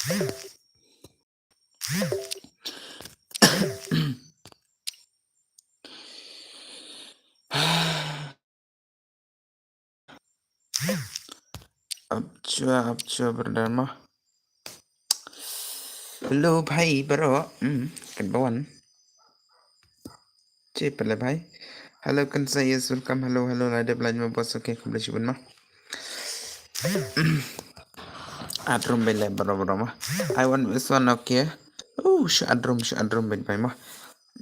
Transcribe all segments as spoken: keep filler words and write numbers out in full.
Apchua, apchua, brother mo. Hello bhai bro. Hmm, kan bawan. Che pele bhai. Hello kan sa, yes, welcome. Hello, hello, la dep la mo boss. Okay, khublei shibun mo. Adrum bele bro bro mo. I want this one, okay. Oh, shu adrum, shu adrum bele bhai mo.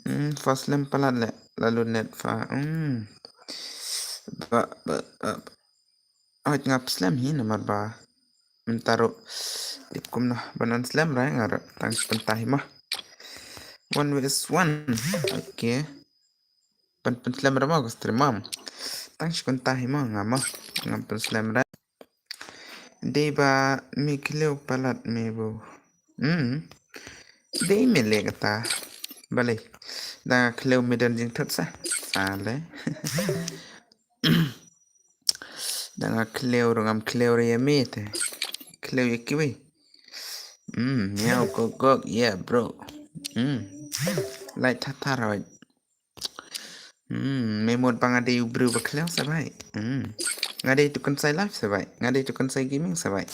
Hmm, first lem palat le lalu net fa. Hmm. Ba ba ba. Hoj nga pynslem hi namar ba mynta ruh tip kumno ban slem re nga ruh tang shi kynta hi mo. One vs one. Okay. Ban pynslem re mo ka stream mo. Tang shi kynta hi mo nga mo. Ngam pynslem re. Dei ba me khliew palat me bo. Hmm. Dei me leh kata. Balei. Da nga khliew me don jingthut sa. Sa le. Da nga khliew ruh ngam khliew re ïa me te. Khliew ïa kiwei. Hmm, miau kok kok, yeah bro. Hmm. Lai thar thar hoj. Hmm, me mut ba nga dei u briew ba khliew sa bhai. Hmm. Nga dei tu kynsai live sa bhai. Nga dei tu kynsai gaming sa bhai.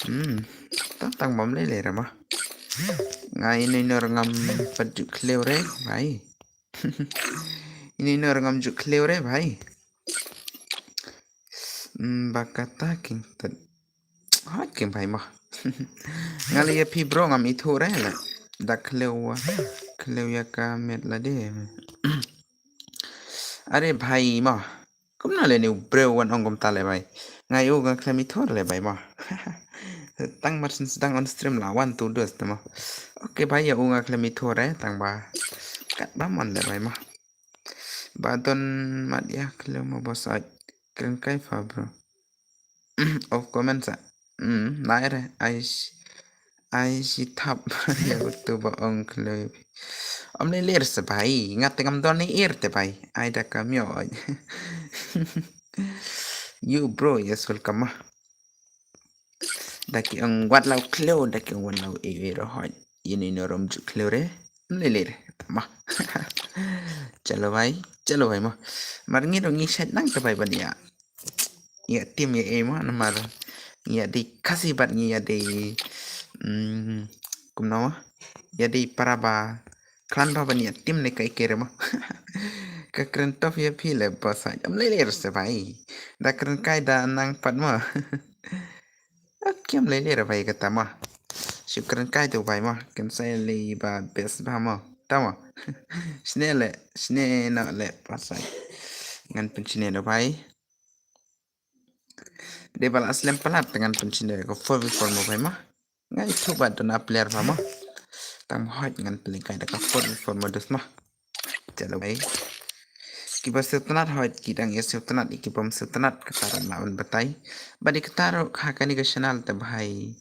Hmm. Tang tang bam lei lei re mo. Nga ino ino ruh ngam pat ju khliew re bhai. Ino ino ruh ngam ju khliew re bhai. Hmm, ba kata king tet. Hot king bhai mo. Nga leh ïa phi bro ngam ithuh re la. Da khliew wa. Khliew ïa ka met lade. Are bhai mo. Kumno le ni u briew wan ong kumta le bhai. Nga ïoh nga khlem ithuh le bhai mo. Tang mar syn sdang on stream la wan tu dus te mo. Okay bhai ïa u nga khlem ithuh re tang ba. Kat ba mon le bhai mo. Ba don mat ïa khlem mo boss ait. Kren kai fa bro. Of comment sa. Hmm, nai re ai ai shi thap ïa utu ba ong khlem. Om le ler sa bhai, nga te ngam don ni ir te bhai. Ai da ka myo. You bro, yes welcome ma. Da ki ong wat lau khlem, da ki ong wat lau e e ro hoi. Ïa ni no rom ju khlem re. Om le ler ma. Chalo bhai, chalo bhai ma. Mar ngi ro ngi shat nang te bhai ban ïa. Ïa tim ïa e mo namar ïa dei Khasi bad ngi ïa dei, mm, kumno ïa dei para ba klan ba ban ïa tim ne kai kere mo. Ka kren tough ïa phi le boss ai. Am lei lei se bhai. Da kren kai da nang pat mo. Akim lei lei bhai kata mo. Shu kren kai tu bhai mo. Ken sai lei ba best ba mo. Ta mo. Sne le, sne no le boss ai. Ngan pynchine no bhai. Dei ba la slem palat te ngan pynchine ka four v four mo bhai ma. Ngai thu ba dona player bha ma. Tang hoi ngan pynlehkai da ka four v four mo dus ma. Chalo bhai. Kiba siew tnat hoi ki dang ïa siew tnat, kiba ym siew tnat kata ruh la ban batai. Ba dei kata ruh ha kane ka channel te bhai.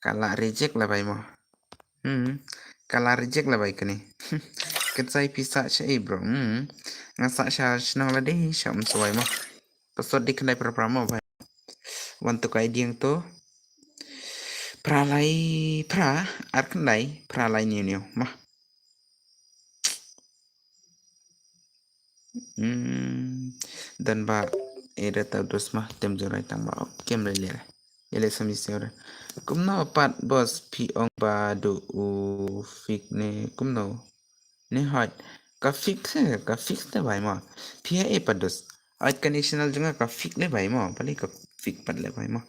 Ka la reject la bhai mo. Hmm. Ka la reject la bhai kane. Kynsai phi sah sha ei bro. Hmm. Nga sah sha shnong lade sha Umsawai ma. Password dei khyndai phra phra mo bhai. Wan to ka I D ang to. Phra lai phra ar khyndai phra lai hynñiew hynñiew ma. Hmm. Don ba e da tau dos ma tem jorai tang ba. Kem lele. Ele sami seure. Kumno pat boss phi ong ba du u fik ne kumno. Ne hoi. Ka fik se, ka fik se bhai ma. Phi ha e pat dos. Ai ka national jong nga ka fik le bhai ma. Bali ka fik pat le bhai ma.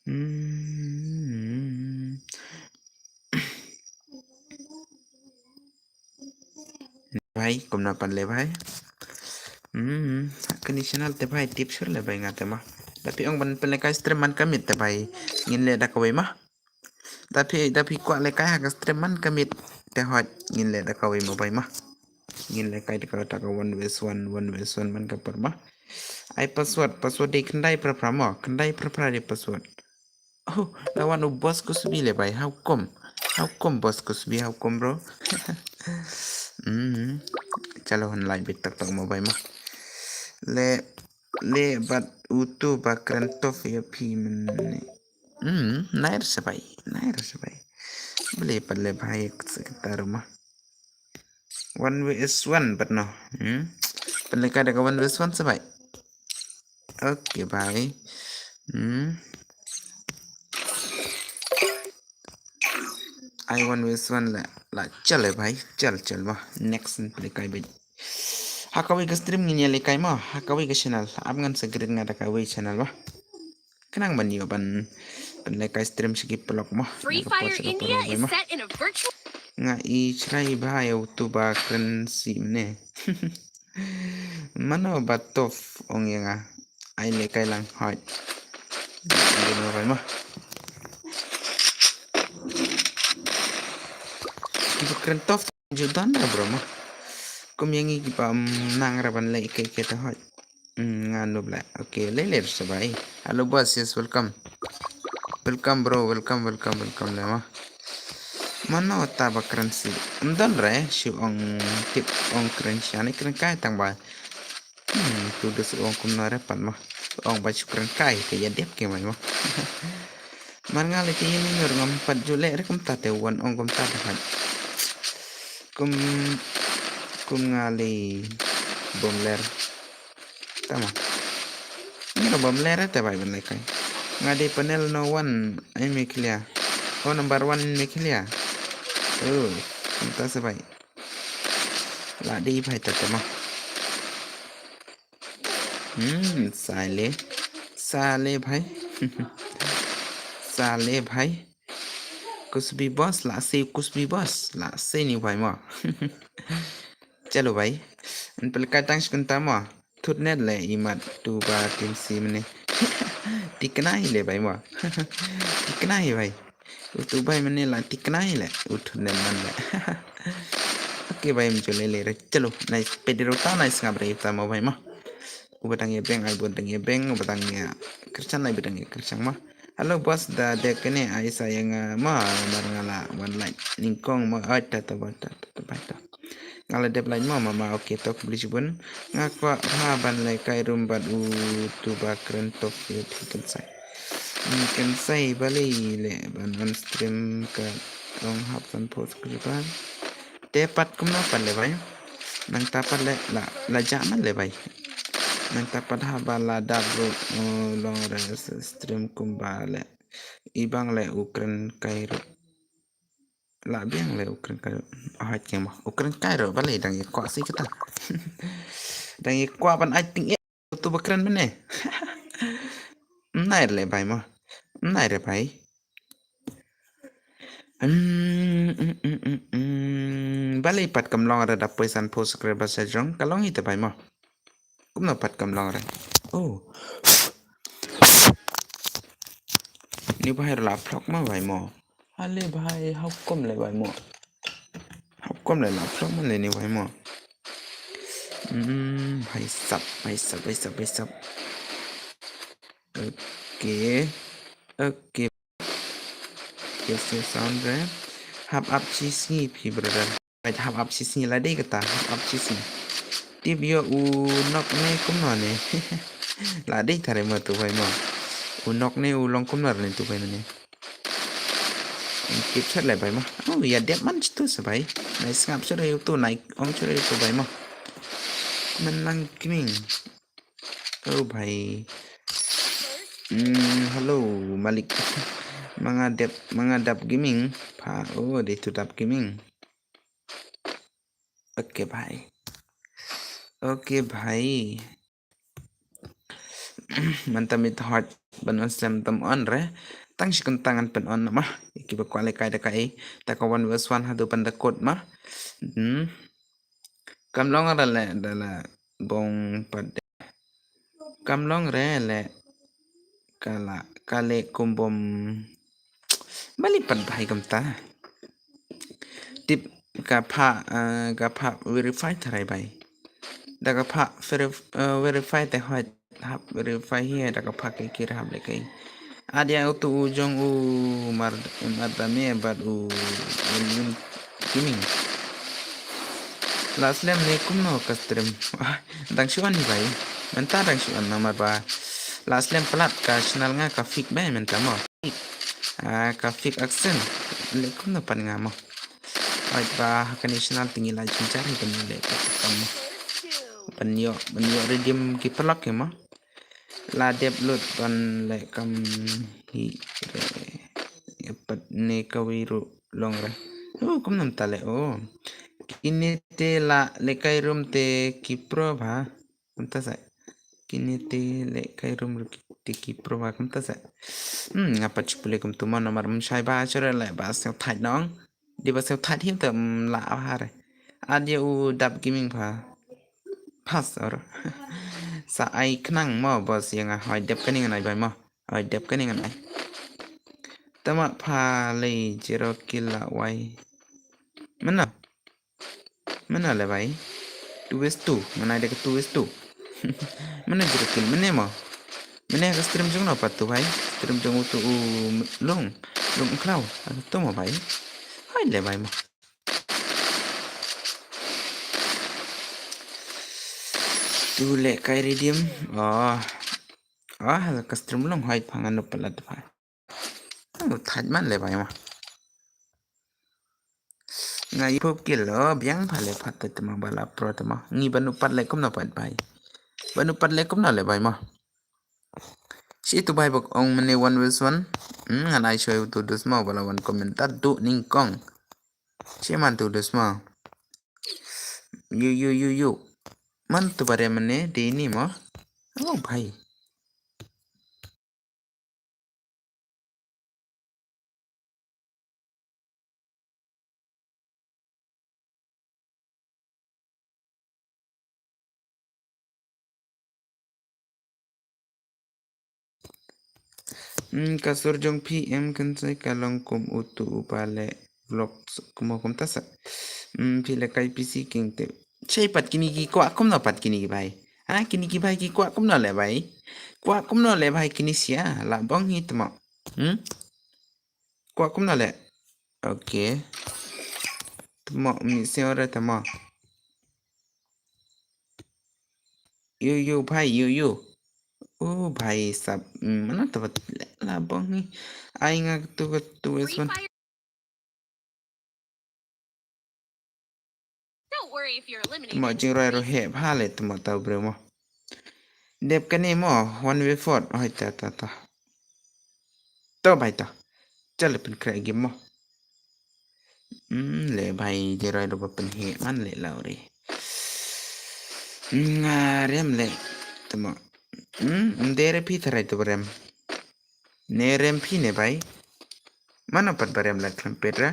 Hmm. Bhai, kumno pat le bhai. Hmm, kani channel te bhai tip shuh le bhai nga te ma. Da phi ong ban pynlehkai stream man ka miet te bhai. Ngin leh da kawei ma. Da phi, da phi kwah lehkai ha ka stream man ka miet te hoi ngin leh da kawei ma bhai ma. Ngin lehkai da ka ta ka one vs one, one vs one man ka por ma. Ai password, password dei khyndai phra phra ma, khyndai phra phra dei password. Oh, la wan u boss Kusbi le bhai, how come? How come boss Kusbi, how come bro? Hmm. Chalo han lai bit tak tak mo bhai ma. Le, le bad utu ba kren tough ïa phi mynne. Hmm, nair sabai, nair sabai. Beli pat le bhai sekretar rumah. One vs one pat no. Hmm. Pynlehkai da ka one vs one sabai. Okay bhai. Hmm. Ai one vs one la, la chal hai bhai, chal chal ba. Next pynlehkai bhai. Ha kawei ka stream ngin ïalehkai mo, ha kawei ka channel. Ap ngan sa create nga da kawei channel ba. Khnang ban ïoh ban pynlehkai stream sha ki paralok mo. Free Fire India is set in a virtual. Nga i chrai bha ïa utu ba kren si mne. Mano ba tof ong ïa nga. Ai lehkai lang hoi. Ai no bai mo. Ki ba kren tof. Ju don ra bro mo. Kum ïa ngi ki ba, mm, nang ra ban leh ïa ki, ki ta hoi. Mm, nga nub la. Okay, leh leh sa bai. Hello boss, yes, welcome. Welcome bro, welcome, welcome, welcome le mo. Mano ta ba kren si. Ym don re, shu ong tip ong kren sha ne kren kai tang ba. Hmm, tu da su ong kumno re pat mo. Ong ba shu kren kai te ïa dep ke mai mo. Mar nga le te ïa ni nyor ngam pat ju leh re kumta te wan ong kumta te hoi. Kum, kum nga le bom ler. Tama. Ni ro bom ler te bai ban lehkai. Nga dei panel no one ai Meghalaya. Oh, number one in Meghalaya. Oh, kumta sa bai. La dei bhai ta te mo. Hmm, sale. Sale bhai. Sale bhai. Kusbi boss, la se kusbi boss. La se ni bhai mo. Chalo bhai. An pel kai tang shkun ta mo. Thut net le imat tu ba tim si mane. Tikna hi le bhai mo. Tikna hi bhai. Utu bai mane la tikna hi le. Utu ne man le. Okay bai, mjole le re. Chalo, nice. Pedro ta nice ngap re ta mo bai mo. Uba dang ïa beng, ai bun dang ïa beng, uba dang ïa kyrchan, ai ba dang ïa kyrchan mo. Hello boss, da dek kene ai sa ïa nga mo, mar nga la wan like. Nyngkong mo, ai ta ta ba ta ta ba ta. Nga la dep lain mo mama, okay, to khublei shibun. Nga kwah bha ban lehkai rum bad utu ba kren tof ïa phi kynsai. Hmm, kynsai balei leh ban on stream ka ong hap san post ka jupan. Te pat kumno pat le bai. Nangta pat le la, la ja man le bai. Nangta pat haba la dap ruh, uh, long re stream kumba le. I bang le u kren kai ruh. La biang le u kren kai. Hoi keng mo. U kren kai ro balei dang ïa kwah si kata. Dang ïa kwah ban ai ting ïa tu ba kren mane. Nai re le bai mo. Nai re bai. Mm, mm, mm, mm, mm. Balei pat kam long re da poi san pho subscriber sa jong ka long ita bai mo. Kumno pat kam long re. Oh. Ni bai la phlok ma bai mo. Ale bhai, how come le bhai mo? How come le la phlok ma le ni bhai mo? Hmm, bhai sab, bhai sab, bhai sab, bhai sab. Okay. Okay. Yes, yes, sound re. Hap ap chi sngi phi brother. Bhai hap ap chi sngi la dei kata, hap ap chi sngi. Tip ïa u nok ne kumno ne. La dei tare ma tu bhai ma. U nok ne u long kumno ne tu bhai ne. Tip chat le bhai ma. Oh, ïa dep man chitu sa bhai. Nai sngap chere tu nai ong chere tu bhai ma. Menang gaming. Oh bhai. Hmm, hello malik. Manga dep, manga dap gaming. Pa, oh, dei tu dap gaming. Okay bhai. Okay bhai. Mynta mit hot ban on sem tam on re. Tang shi kun tangan pen on ma. Ki ba kwale kai da kai. Ta ka one versus one hadu pan da kot ma. Hmm. Kam long re le da la bong pat. Kam long re le ka la ka le kumbom. Bali pat bhai kam ta. Tip ka pha, eh, ka pha verify tharai bai. Da ka pha verif-, eh, verify te hoi hap verify hi da ka pha ke kir hap le kai. Adia utu u jong u mar, mar da me bad u, u lim kiming. La slem ne kumno ka stream. Dang shu on hi bai. Mynta dang shu on namar ba la slem plat ka channel nga ka fake bai mynta mo. Ah, ka fake accent. Leh kumno pat nga mo. Hooid ba ha kane ka channel te ngi la jynjar hi ban leh ka kam mo. Ban ïoh, ban ïoh redeem ki paralok hi mo. La dep lut ban leh kam hi re. Ïa pat ne kawei ruh long re. Oh, kumno mynta leh, oh. Kine te la lehkai rum te ki pro bha. Kumta sa. Kine te lehkai rum ruh ki, te ki pro bha kumta sa. Hmm, nga pat shu pule kumtu mo namar ym shai bha shuh re leh ba sngewthait nong. Dei ba sngewthait hi te ym lah bha re. Ad ïa u Dap Gaming bha. Pass or. Sa ai khnang mo boss ïa nga, hooid dep kane ngan ai bhai mo. Hooid dep kane ngan ai. Tama pha lei zero kill la wai. Mano? Mano le bhai? Two vs two. Ngan ai da ka two vs two. Mano zero kill? Mano mo? Mano ka stream jong no pat tu bhai? Stream jong utu u Lung. Lung Khlaw. Tu mo bhai? Hooid le bhai mo. Tu lehkai redeem. Oh. Ah, ka stream long hooid pha ngan u palat pha. Ngan u thait man le bhai mo. Nga ïa pop kill o biang pha le pha te te mo ba la pro te mo. Ngi ban u pat le kumno pat bhai. Ban u pat le kumno le bhai mo. Shi tu bhai bok ong mane one vs one. Hmm, ngan ai shuwa utu dus mo ba la wan comment ta du nyngkong. Shi man tu dus mo. Yu, yu, yu, yu. Man tu ba re mane, dei ni mo. Oh, bhai. Hmm, ka sur jong phi em kan sai ka long kum utu u ba leh vlog s-, kum kum ta sa. Hmm, phi lehkai P C King te. Chei pat kini ki kwah kumno pat kini ki bhai. Ha, kini ki bhai ki kwah kumno le bhai. Kwah kumno le bhai kini sia, la bong hi tmo. Hmm? Kwah kumno le. Okay. Tmo mi se ore tmo. Yu, yu, bhai, yu, yu. Oh, bhai sab, mm, mana to bat la bong ni. Ai nga tu ka tu es ban. Don't worry if you're eliminated. Mo jing roi ro he bha le tmo tau bre mo. Dep kane mo, one v four. Oi, ta, ta, ta. To bhai to. Chal pyn kre game mo. Hmm, le bhai, je roi do ba pyn he man le lauri. Nga rem le. Tmo. Hmm, mde re phi tharai to rem. Ne rem phi ne bhai. Mano pat ba rem la klem pet ra.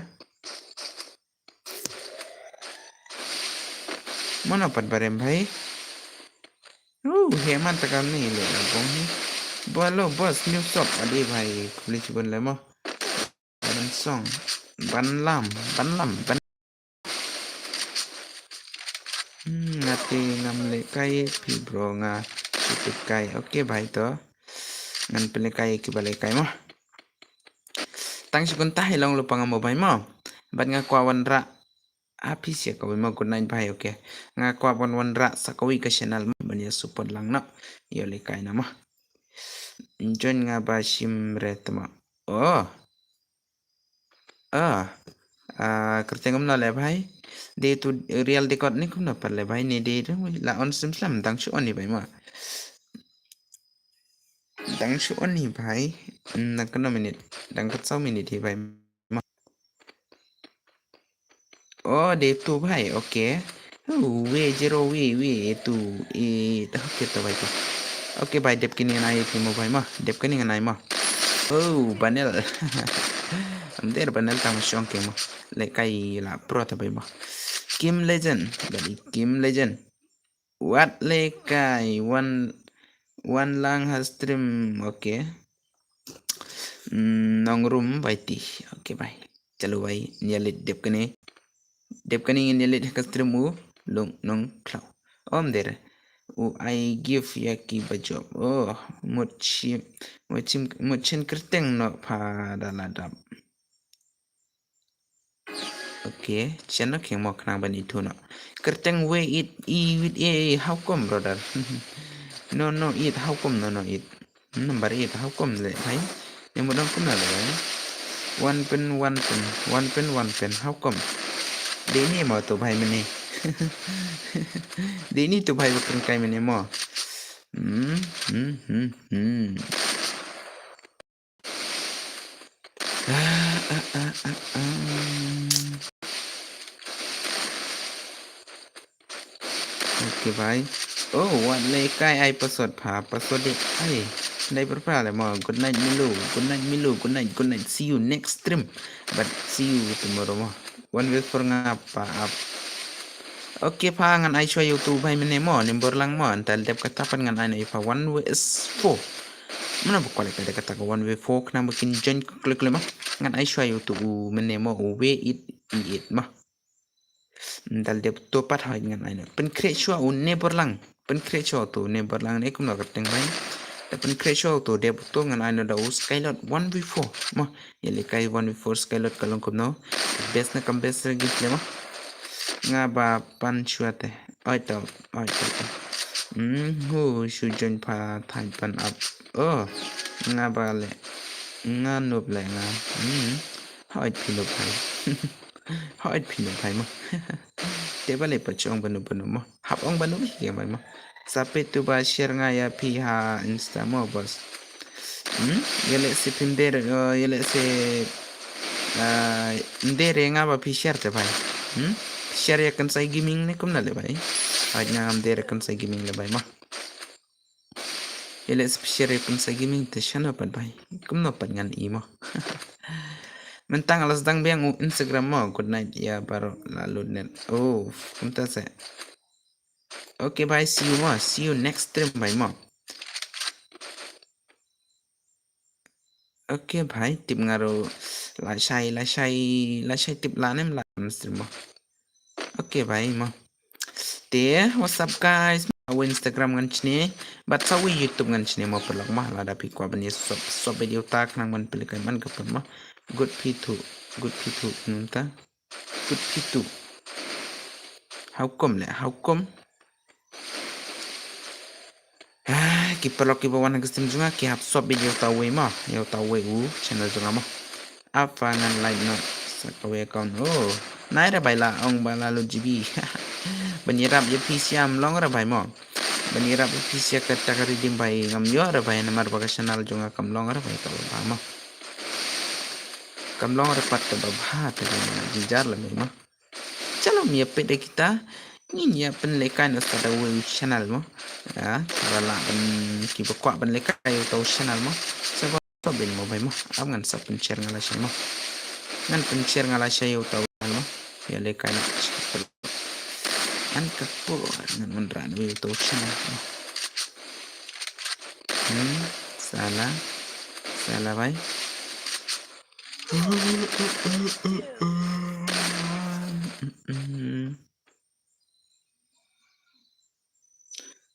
Mano pat ba rem bhai. Uh, he man ta kam ni le la bong ni. Bolo boss new shop adi bhai. Kuli chibun le mo. Ban song. Ban lam. Ban lam. Ban. Hmm, ngate ngam le kai phi bro nga. Chupit kai. Okay bhai to. Ngan pele kai ki bale kai mo. Tang shi kun ta he long lu pang mo bhai mo. Ban nga kwa wan ra. Happy sia kawei mo, good night bhai, okay. Nga kwah ban wanrah sa kawei ka channel mo ban ïa support lang noh. Ïa lehkai na mo. Join nga ba shim re tma. Oh. Ah. Ah, kyrteng kumno le bhai. De tu real de kot ni kumno pat le bhai ni de tu la on sim slam dang shu on ni bhai mo. Dang shu on ni bhai. Dang kano minute. Dang kat saw minute hi bhai. Oh, de tu bhai, okay. Oh, we zero we we tu e, okay to bhai to. Okay bhai, dep kini ngan ai mo bhai mo, dep kini ngan ai mo. Oh, Banel. Am der Banel tang shong ke mo. Lehkai la pro to bhai mo. Kim Legend, bhai Kim Legend. Wat lehkai wan, wan lang ha stream, okay. Mm, nong rum bai ti. Okay bhai. Chalo bhai, nyalit dep kane. Dep kane nyalit ha ka stream u long nong khlaw. Om der. U ai gift ïa ki ba job. Oh, mut shi, mut shim, mut shin kyrteng noh pha da la dap. Okay, chano kheng mo khnang ban ithuh noh. Kyrteng we it i with a how come brother? No no it how come no no it. Number eight how come le bhai? Yang mo dang kumna le bhai. One pin, one pin, one pin, one pin. How come? Dei ni mo tu bhai mene. Dei ni tu bhai bakran kai mene mo. Hmm, hmm, hmm, hmm. Ah, ah, ah, ah, ah. Okay bhai. Oh, wat le kai ai password pha, password de ai. Dai per pha le mo. Good night Milu. Good night Milu. Good night. Good night. See you next stream. But see you tomorrow mo. One way for nga pa up. Okay pha ngan ai shwa YouTube bhai mene mo. Nimbor lang mo. Antal dep kata pan ngan ai na ipa one way is four. Mana buka le kada kata ka one way four kena makin join klik le mo. Ngan ai shwa YouTube mene mo. Way it it mo. Dal dep to pat hoi ngan ai no. Pen create shwa u ne borlang. Pen create shwa to ne borlang ne kum no kateng bai. Da pen create shwa to dep to ngan ai no da u Skylord one v four. Mo, ye le kai one v four Skylord kalong kum no. Best na kam best re gift le mo. Nga ba pan shwa te. Oi to, oi to. Hmm, hu shu join pa thai pan up. Oh, nga ba le. Nga nup le nga. Hmm. Hoi phi nup hai. Hoi phi nup hai mo. Te ba le pa chong ba nup ba nup mo. Hap ong ba nup hi mai mo. Sape tu ba share nga ya phi ha Insta mo boss. Hmm? Ya le se phi mder, ya le se mder nga ba phi share te bai. Hmm? Share ya kan sai gaming ne kum na le bai. Ai nga mder kan sai gaming le bai mo. Ele special re pun sa gaming te shano pat bai. Kum no pat ngan i mo. Mentang alas dang biang u Instagram mo. Good night ya baru lalu net. Oh, kum ta se. Okay bai, see you mo. See you next stream bai mo. Okay bai, tip ngaru la shai la shai la shai tip la nem la stream mo. Okay bai mo. Te, what's up guys? Awe Instagram ngan chne, but sa we YouTube ngan chne mo pelak ma, lada pi kwa bani sop sop video tak nang man pelak man ka pun ma. Good pitu, good pitu nunta. Good pitu. How come le? How come? Ah, ki pelak ki bawan nang kestim junga ki hap sop video tawe ma, yo tawe u channel junga ma. Apa ngan like no sa kawei account. Oh, nai ra bai la ong ba la lu G B. Ban yarap ya pisia mlong ra bai mo. Ban yarap ya pisia ka tak redeem bai ngam yo ra bai namar ba ka channel jong nga kam long ra bai ka ba mo. Kam long ra pat ka ba bha ta jong nga jijar la bai mo. Chalo mi ya pet de kita. Ngin ya pen lekai no sa da wei channel mo. Ya, ba la pen ki ba kwa pen lekai to channel mo. Sa ba Sop bin mo bai mo. Ap ngan sop pynshare nga la shai mo. Ngan pynshare nga la shai u tau mo. Ya le kai na. Ngan ka por ngan mun ran wi u tau shai mo. Hmm, sala. Sala bai.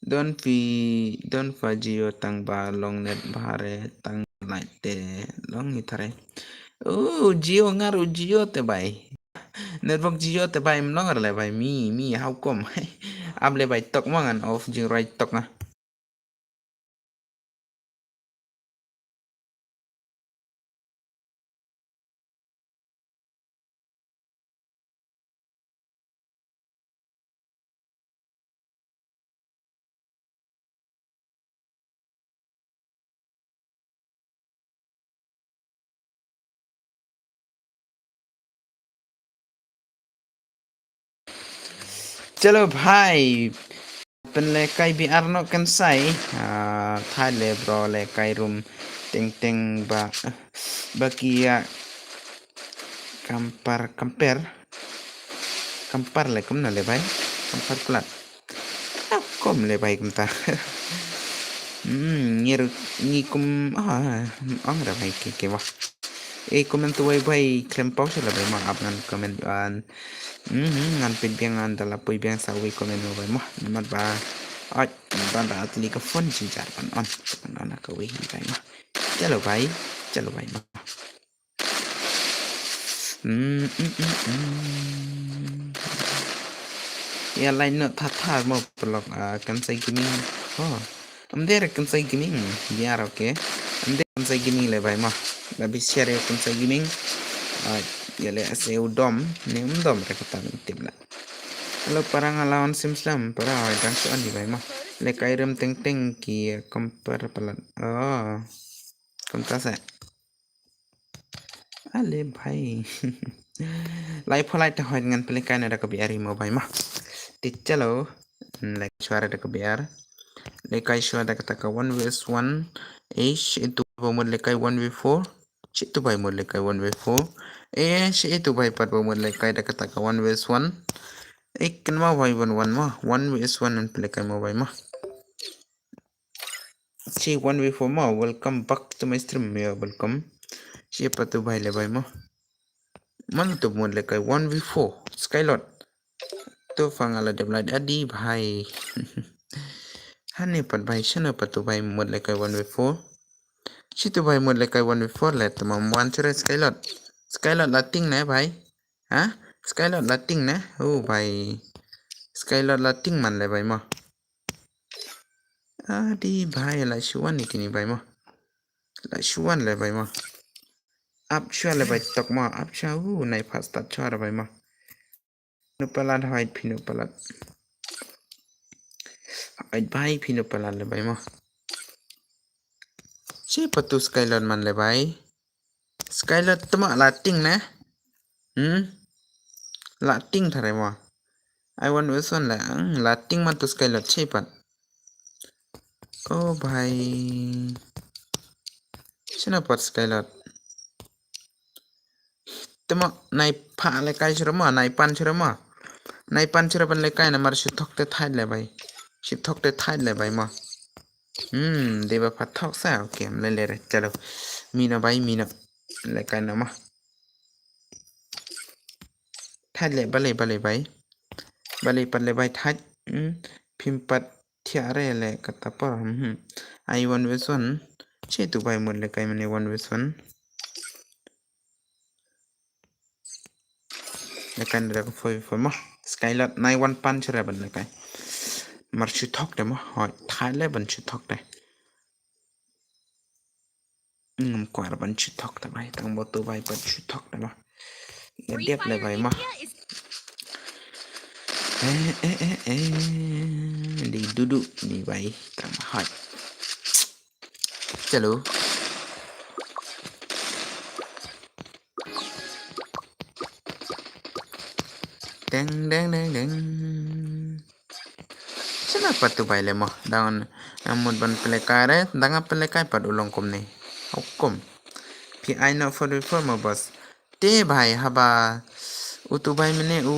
Don phi, don pha Jio tang ba long net bha re tang light te long ni thare. Oh, Jio ngar u Jio te bai. Network Jio te bai mlong le bai mi, mi how come. Ap le bai tok mo ngan off jing right tok na. Chalo bhai. Pynlekai biar no kan sai. Ah, thai le bro lekai rum ting ting ba ba kia kampar kamper. Kampar le kumno le bai. Kampar plat. Ah, kum le bai kumta. Hmm, ngir ngi kum ah ang ra bai ke ke wah. Eh, comment tu wai bai klem pau sha la bai ma ap ngan comment an. Hmm, ngan pit biang ngan dala pui biang sa wai comment wai ma. Namat ba. Ai, ban da atli ka phone jin jar ban on. Ban on ka wai bai ma. Chalo bai. Chalo bai ma. Hmm, hmm, hmm, hmm. Ya line no that that mo pelok ah kan sai gaming. Oh. Am der kan sai gaming. Biar okay. Am der kan sai gaming le bai ma. La bi share ïa u Kynsa Gaming. Ah, ïa leh ase u dom, ne um dom re kata ngam tip la. Hello para, nga la on sim slem para, hoi dang shu on hi bai mo. Lehkai rem teng teng ki compare palat. Oh. Kumta se. Ale bhai. Lai pholai te hoi ngan pynlehkai na da ka B R mo bai mo. Te chalo. Lehkai shuwa da ka B R. Lehkai shuwa da kata ka one versus one. Eish, itu ba mut lehkai one v four. Shi tu bai mut lehkai one v four. Eh, shi itu bai pat ba mut lehkai da kata ka one versus one. Eh, kan ma bai one one mo. One versus one nan pynlehkai mo bai mo. Shi one v four mo. Welcome back to my stream. Yeah, welcome. Shi pat tu bai le bai mo. Man tu mut lehkai one v four. Skylord. Tu fa nga la dep lait adi bhai. Hane pat bhai, shano pat tu bhai mut lehkai one v four. Shi tu bhai mut lehkai one v four le, tu ma wan chure Skylord. Skylord la ting ne bhai. Ha? Skylord la ting ne? Oh bhai. Skylord la ting man le bhai mo. Adi bhai, la shu wan ni kini bhai mo. La shu wan le bhai mo. Ap shuwa le bhai tok mo. Ap shuwa, uh, nai pha start shuwa re bhai mo. Phi no palat hoi, phi no palat. Hoi bhai, phi no palat le bhai mo. Shi pat tu Skylord man le bhai. Skylord tu ma la ting ne? Hmm? La ting thare mo. I want version le, hmm, la ting man tu Skylord shi pat. Oh bhai. Shano pat Skylord. Te mo, nai pha lehkai shuwa mo, nai pan shuwa mo. Nai pan shuwa ban lehkai namar shu thok te thait le bhai. Shu thok te thait le bhai mo. Hmm, dei ba pha thok sa, okay, am le le re, chalo. Mino bhai, mino. Lehkai na mo. Thait le, balei, balei bhai. Balei pat le bhai thait. Hmm, phim pat thiah re le kata por. Hmm, hmm. Ai one versus one. Shi tu bhai mut lehkai mane one versus one. Lehkai na da ka four v four mo. Skylord nai wan pan shuwa re ban lehkai. Mar shu thok te mo. Hoi, thait le ban shu thok te. Ngam kwah re ban shu thok te bhai, tang ba tu bhai pat shu thok te mo. Ïa dep le bhai mo. Eh, eh, eh, eh. Di dudu ni bhai, tang hoi. Chalo. Deng, deng, deng, deng. Shano pat tu bhai le mo. Dang, eh, mut ban pynlehkai re, dang pynlehkai pat u long kumne. Hukum. Phi ai no four v four mo boss. Te bhai haba. U tu bhai mane u.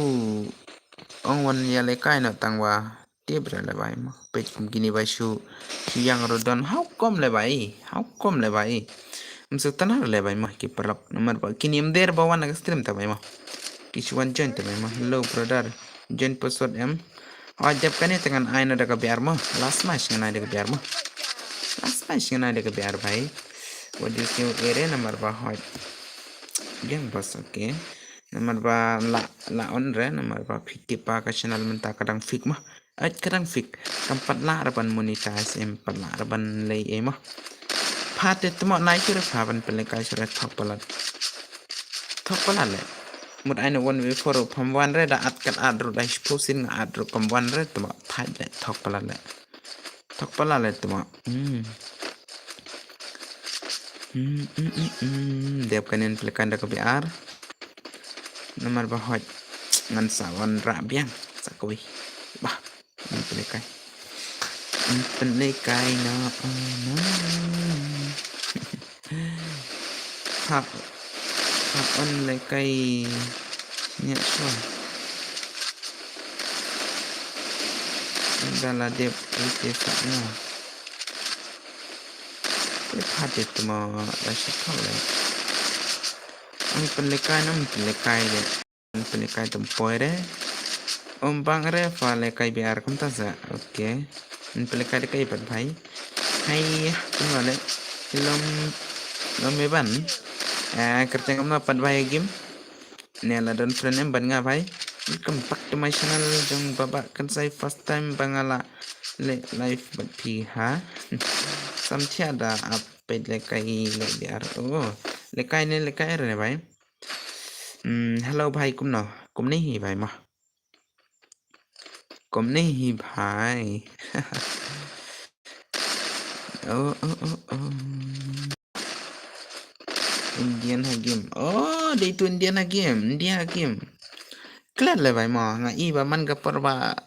Ong wan ïa lehkai no tang wa. Te bra le bhai mo. Peit kum kini bhai shu. Shu ïang ru don. Hukum le bhai. Hukum le bhai. Msu tanar le bhai mo. Ki paralok. Namar ba kini em der ba wan na ka stream ta bhai mo. Ki shu wan join ta bhai mo. Hello brother. Join password em. Hoi dep kane te ngan ai na da ka B R mo. Last match ngan ai da ka B R mo. Last match ngan ai da ka B R bhai. What do you say ere namar ba hoi. Yang boss, okay. Namar ba la, la on re, namar ba phi tip ba ka channel mynta ka dang fake mo. Ait ka dang fake. Kam pat lah re ban monetize em, pat lah re ban leh ei mo. Pha te tmo nai shuwa re pha ban pynlehkai shuwa re thok palat. Thok palat le. Mut ai na one v four pham wan re da at kat at ru da shu sin nga at ru kam wan re tmo thait le thok palat le. Thok palat le tmo. Hmm. Hmm, hmm, hmm, hmm. Dep kanen pynlehkai da ka B R. Namar ba hoi ngan sa wan ra biang sa kawei. Bah. Ngan pynlehkai. Ngan pynlehkai na, na. Ha. Ha on lehkai. Nya shuwa. Dala dep ite sa na. Te pha te tmo la shi thok le. Ang pynlehkai na, ang pynlehkai le. Pynlehkai tum poi re. Om bang re pha lehkai B R kumta sa. Okay. Pynlehkai lehkai pat bhai. Hai tum le. Lom lom me ban. Eh, kyrteng kumno pat bhai game. Ne la don friend em ban nga bhai. Welcome back to my channel jong Baba Kansai, first time ba nga la le live bad phi ha. Sam thia da ap peit lehkai le B R. Oh. Lekai ne, lekai re ne bhai. Hmm, hello bhai, kumno? Kumne hi bhai mo. Kumne hi bhai. Oh, oh, oh, oh. Indian Hakim. Oh, dei tu Indian Hakim. India Hakim. Klet le bhai mo. Nga i ba man ka por ba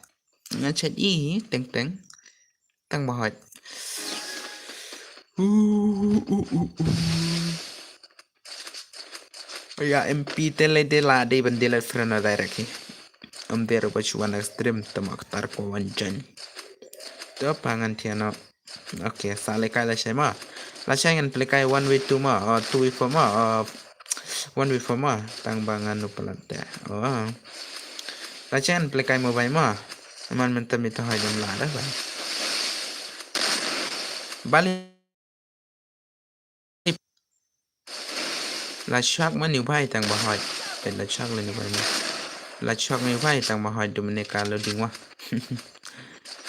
nga chat i teng teng. Tang ba hot. Uh, uh, uh, uh. Ya M P te le de la de ban de la friend na direct hi. Am de ro ba chuan stream tama ktar ko wan jan. To pangan thiano. Okay, sa lekai lashai mo. Lashai ngan plekai one v two mo, or two v four mo, or one v four mo. Tang ba ngan u palat te. Oh. Lashai ngan plekai mo bhai mo. Man man tami to hai dam la da bhai. Bali. La chuak ma niu bhai tang ba hoi. Pet la chuak la niu bhai ma. La chuak niu bhai tang ba hoi du mene ka lo ding wa.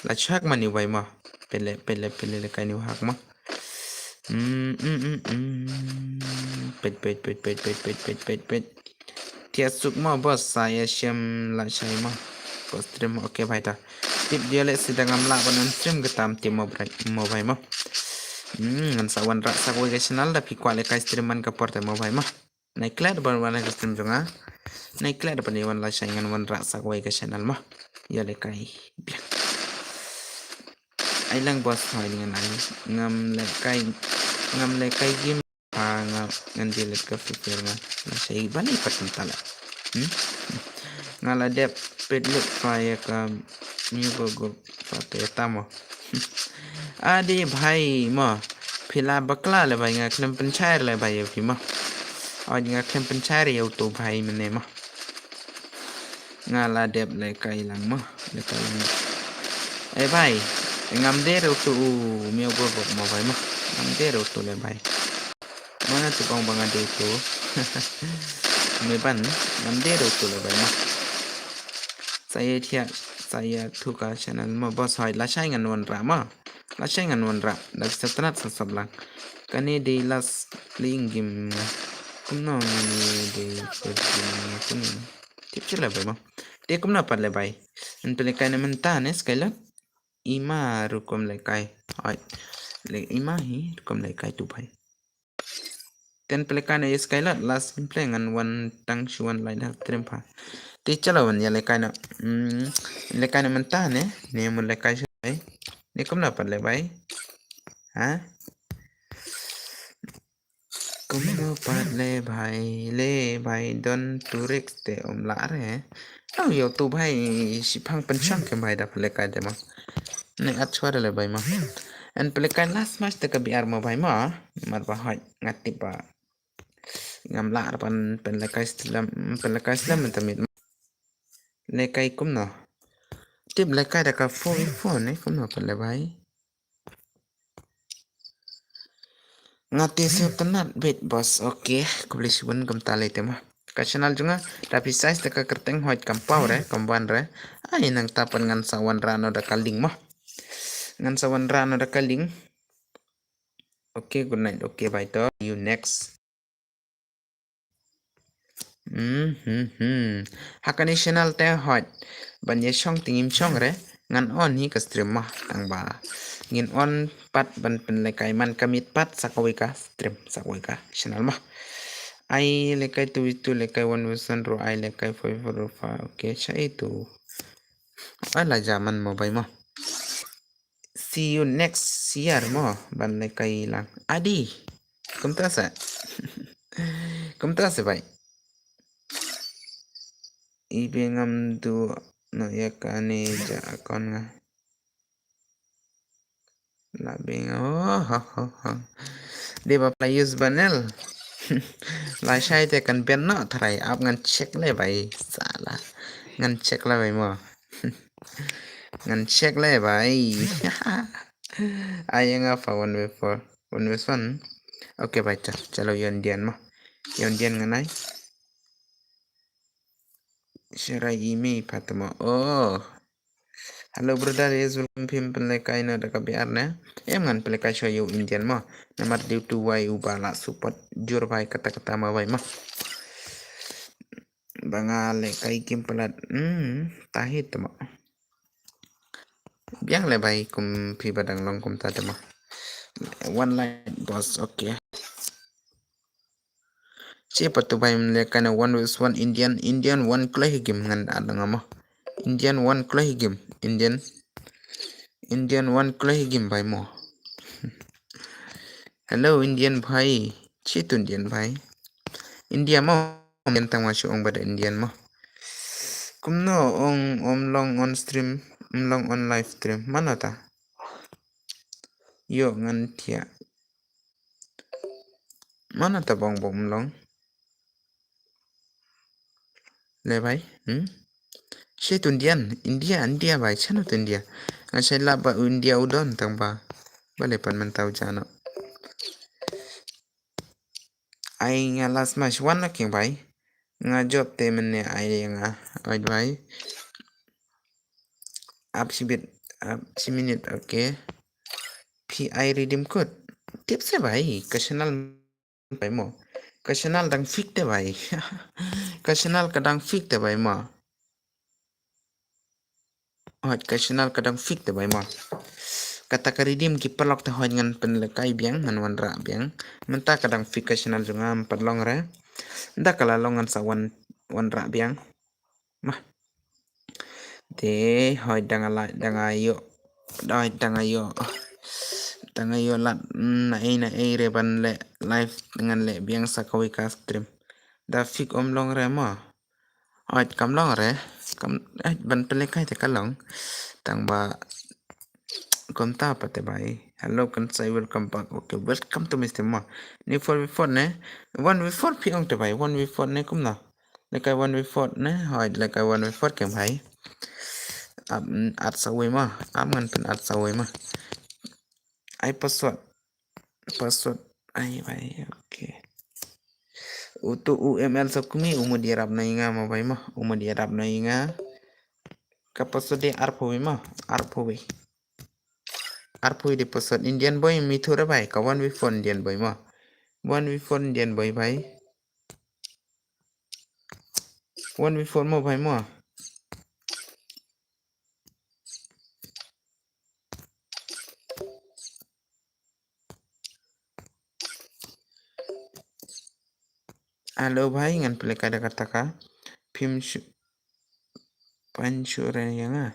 La chuak ma niu bhai ma. Pele, pele, pele le kai niu hak ma. Mm, mm, mm, mm. Pet, pet, pet, pet. Tia suk ma boss sa ya shem la shai ma. Ko stream okay bhai ta. Tip dia le sida ngam lah ban stream ke tam tip mo bhai, mo bhai mo. Hmm, ngan sa wan rak sa wei ka channel da phi kwah le kai stream man ka por te mo bhai mo. Nai klet ban wan ka stream jong nga. Nai klet ban wan la shai ngan wan rak sa wei ka channel mo. Ya le kai. Biang. Ai lang boss hoi ngan ai. Ngam le kai. Ngam le kai game. Ha nga ngan delete ka Free Fire nga. Nga shai bani pat tala. Hmm? Nga la dep pet lut fa ya ka miu go go fa te tamo. Adi bhai mo. Phi la bakla le bhai nga khlem pynshai le bhai ya phi mo. Oj nga khlem pynshai ya uto bhai mene mo. Nga la dep le kai lang mo. Le kai lang mo. Eh bhai. Ngam de ru tu u miu go go mo bhai mo. Ngam de ru tu le bhai. Mana tu bang bang ade tu. Me ban ngam de ru tu le bhai mo. Saya thia, saya tu ka channel mo boss hoi la shai ngan wan ra mo. La shai ngan wan ra. Dak sa tanat sa sab lang. Kane de last playing game. Kumno ngani de first game kumno. Tip chila bhai mo. Te kumno pat le bhai. An pele kai na menta ne Skylar. Ima rukom lekai. Ai. Le ima hi rukom lekai tu bhai. Ten pele kai na yes kai la last gameplay ngan wan tang shu wan lai da stream pha. Te chalo wan ya lekai na. Hmm. Lekai na menta ne. Ne mun lekai shu bhai. Ne kumno pat le bhai. Ha? Kumno pat le bhai, le bhai don tu risk te um la re. Au yo tu bhai shiphang pension ke bhai da pele kai de ma. Ne at chwa le bhai ma. En pele kai last match te ka B R ma bhai ma. Mar ba hoi ngat tip ba. Ngam la pan pen le kai slam, pen le kai slam ta mit. Le kai kumno. Tip le kai da ka four v four ne kumno pele bhai. Nga te se tanat bit boss. Okay, khublei shibun kam ta le te ma. Ka channel jong nga, tapi size te ka kerteng hoi kam pau re, kam wan re. Ai nang ta pan ngan sa wan ra no da ka link ma. Ngan sa wan ra no da ka link. Okay, good night. Okay, bye to you next. Hmm, hmm, hmm. Ha kane channel te hoi ban ye shong te ngim shong re. Ngan on hi ka stream ma tang ba ngin on pat ban pen le kai man ka mit pat sa kawei ka stream sa kawei ka channel ma. Ai le kai tu tu le kai one version ro ai le kai four four ro fa. Okay, cha itu. Ai la jaman mo bai ma. See you next year mo ban le kai lang. Adi. Kumta sa. Kumta sa bai. Ibe ngam du no ya kane ja account nga. La bing oh ho ho ho. Dei ba pla use banel. La shai te kan ben no tharai ap ngan check le bai sala. Ngan check le bai mo. Ngan check le bai. Ai nga fa one way four. One way one. Okay bai cha. Chalo yon dian mo. Yon dian ngan ai. Sharai email patamo. Oh. Hello brother, yes, welcome. Phim pynlehkai na da ka B R ne? Em, ngan pynlehkai shuwa ïa u Indian mo. Namar due to wai u ba la support jur bai kata kata ma bai mo. Ba nga lehkai kim palat. Hmm, tahit mo. Biang le bai kum phi ba dang long kumta te mo. One light boss, okay. Che pat tu bai mle kana one versus one Indian, Indian one kloi hi game ngan at nga mo. Indian one kloi hi game, Indian. Indian one kloi hi game bai mo. Hello Indian bhai, che tu Indian bhai. India mo, men tang wa shu ong bad Indian mo. Kumno ong om long on stream, om long on live stream. Mano ta? Yo ngan tia. Mano ta bong bong om long. Le bai, hmm? Che tu Indian, India, India bai, chano tu India. Nga che la ba India u don tang ba. Ba le pan man tau chano. Ai nga last match one na king bai. Nga job te men ne ai nga. Ai bai. Up si bit, up si minute, okay. P I redeem code. Tip se bai, ka channel bai mo. Ka channel dang fix te bai. Ka channel ka dang fix te bai mo. Hoj ka channel ka dang fix te bai mo. Kata ka redeem ki paralok te hoj ngan pynlehkai biang, ngan wanrah biang. Mynta ka dang fix ka channel jong nga, em pat long re. Da ka la long ngan sa wan, wanrah biang. Mah. Te hoj dang la, dang ayo. Hoj dang ayo. Dang ayo lat, mm, na ei na ei re ban leh live ngan leh biang sa kawei ka stream. Da fix om long re mo. Hoj kam long re. Kam, eh, ban pynlehkai te ka long. Tang ba kumta pat te bai. Hello, kan say welcome back. Okay, welcome to Mister Ma. Ni four v four ne? One v four phi ong te bai. One v four ne kumno? Lehkai one v four ne? Hoj, lehkai one v four kem bai. Ap, at sa wei ma. Ap ngan pyn at sa wei ma. Ai password. Password. Ai bai, okay. Utu U M L sa kumi, u mut ïarap na i nga ma bai ma. U mut ïarap na i nga. Ka password de arphew wei ma. Arphew wei. Arphew wei de password Indian boy mi thu re bai. Ka one v four Indian boy ma. One v four Indian boy bai. One v four mo bai mo. Hello bhai, ngan pynlehkai da kata ka. Phim shu, pan shu re ïa nga.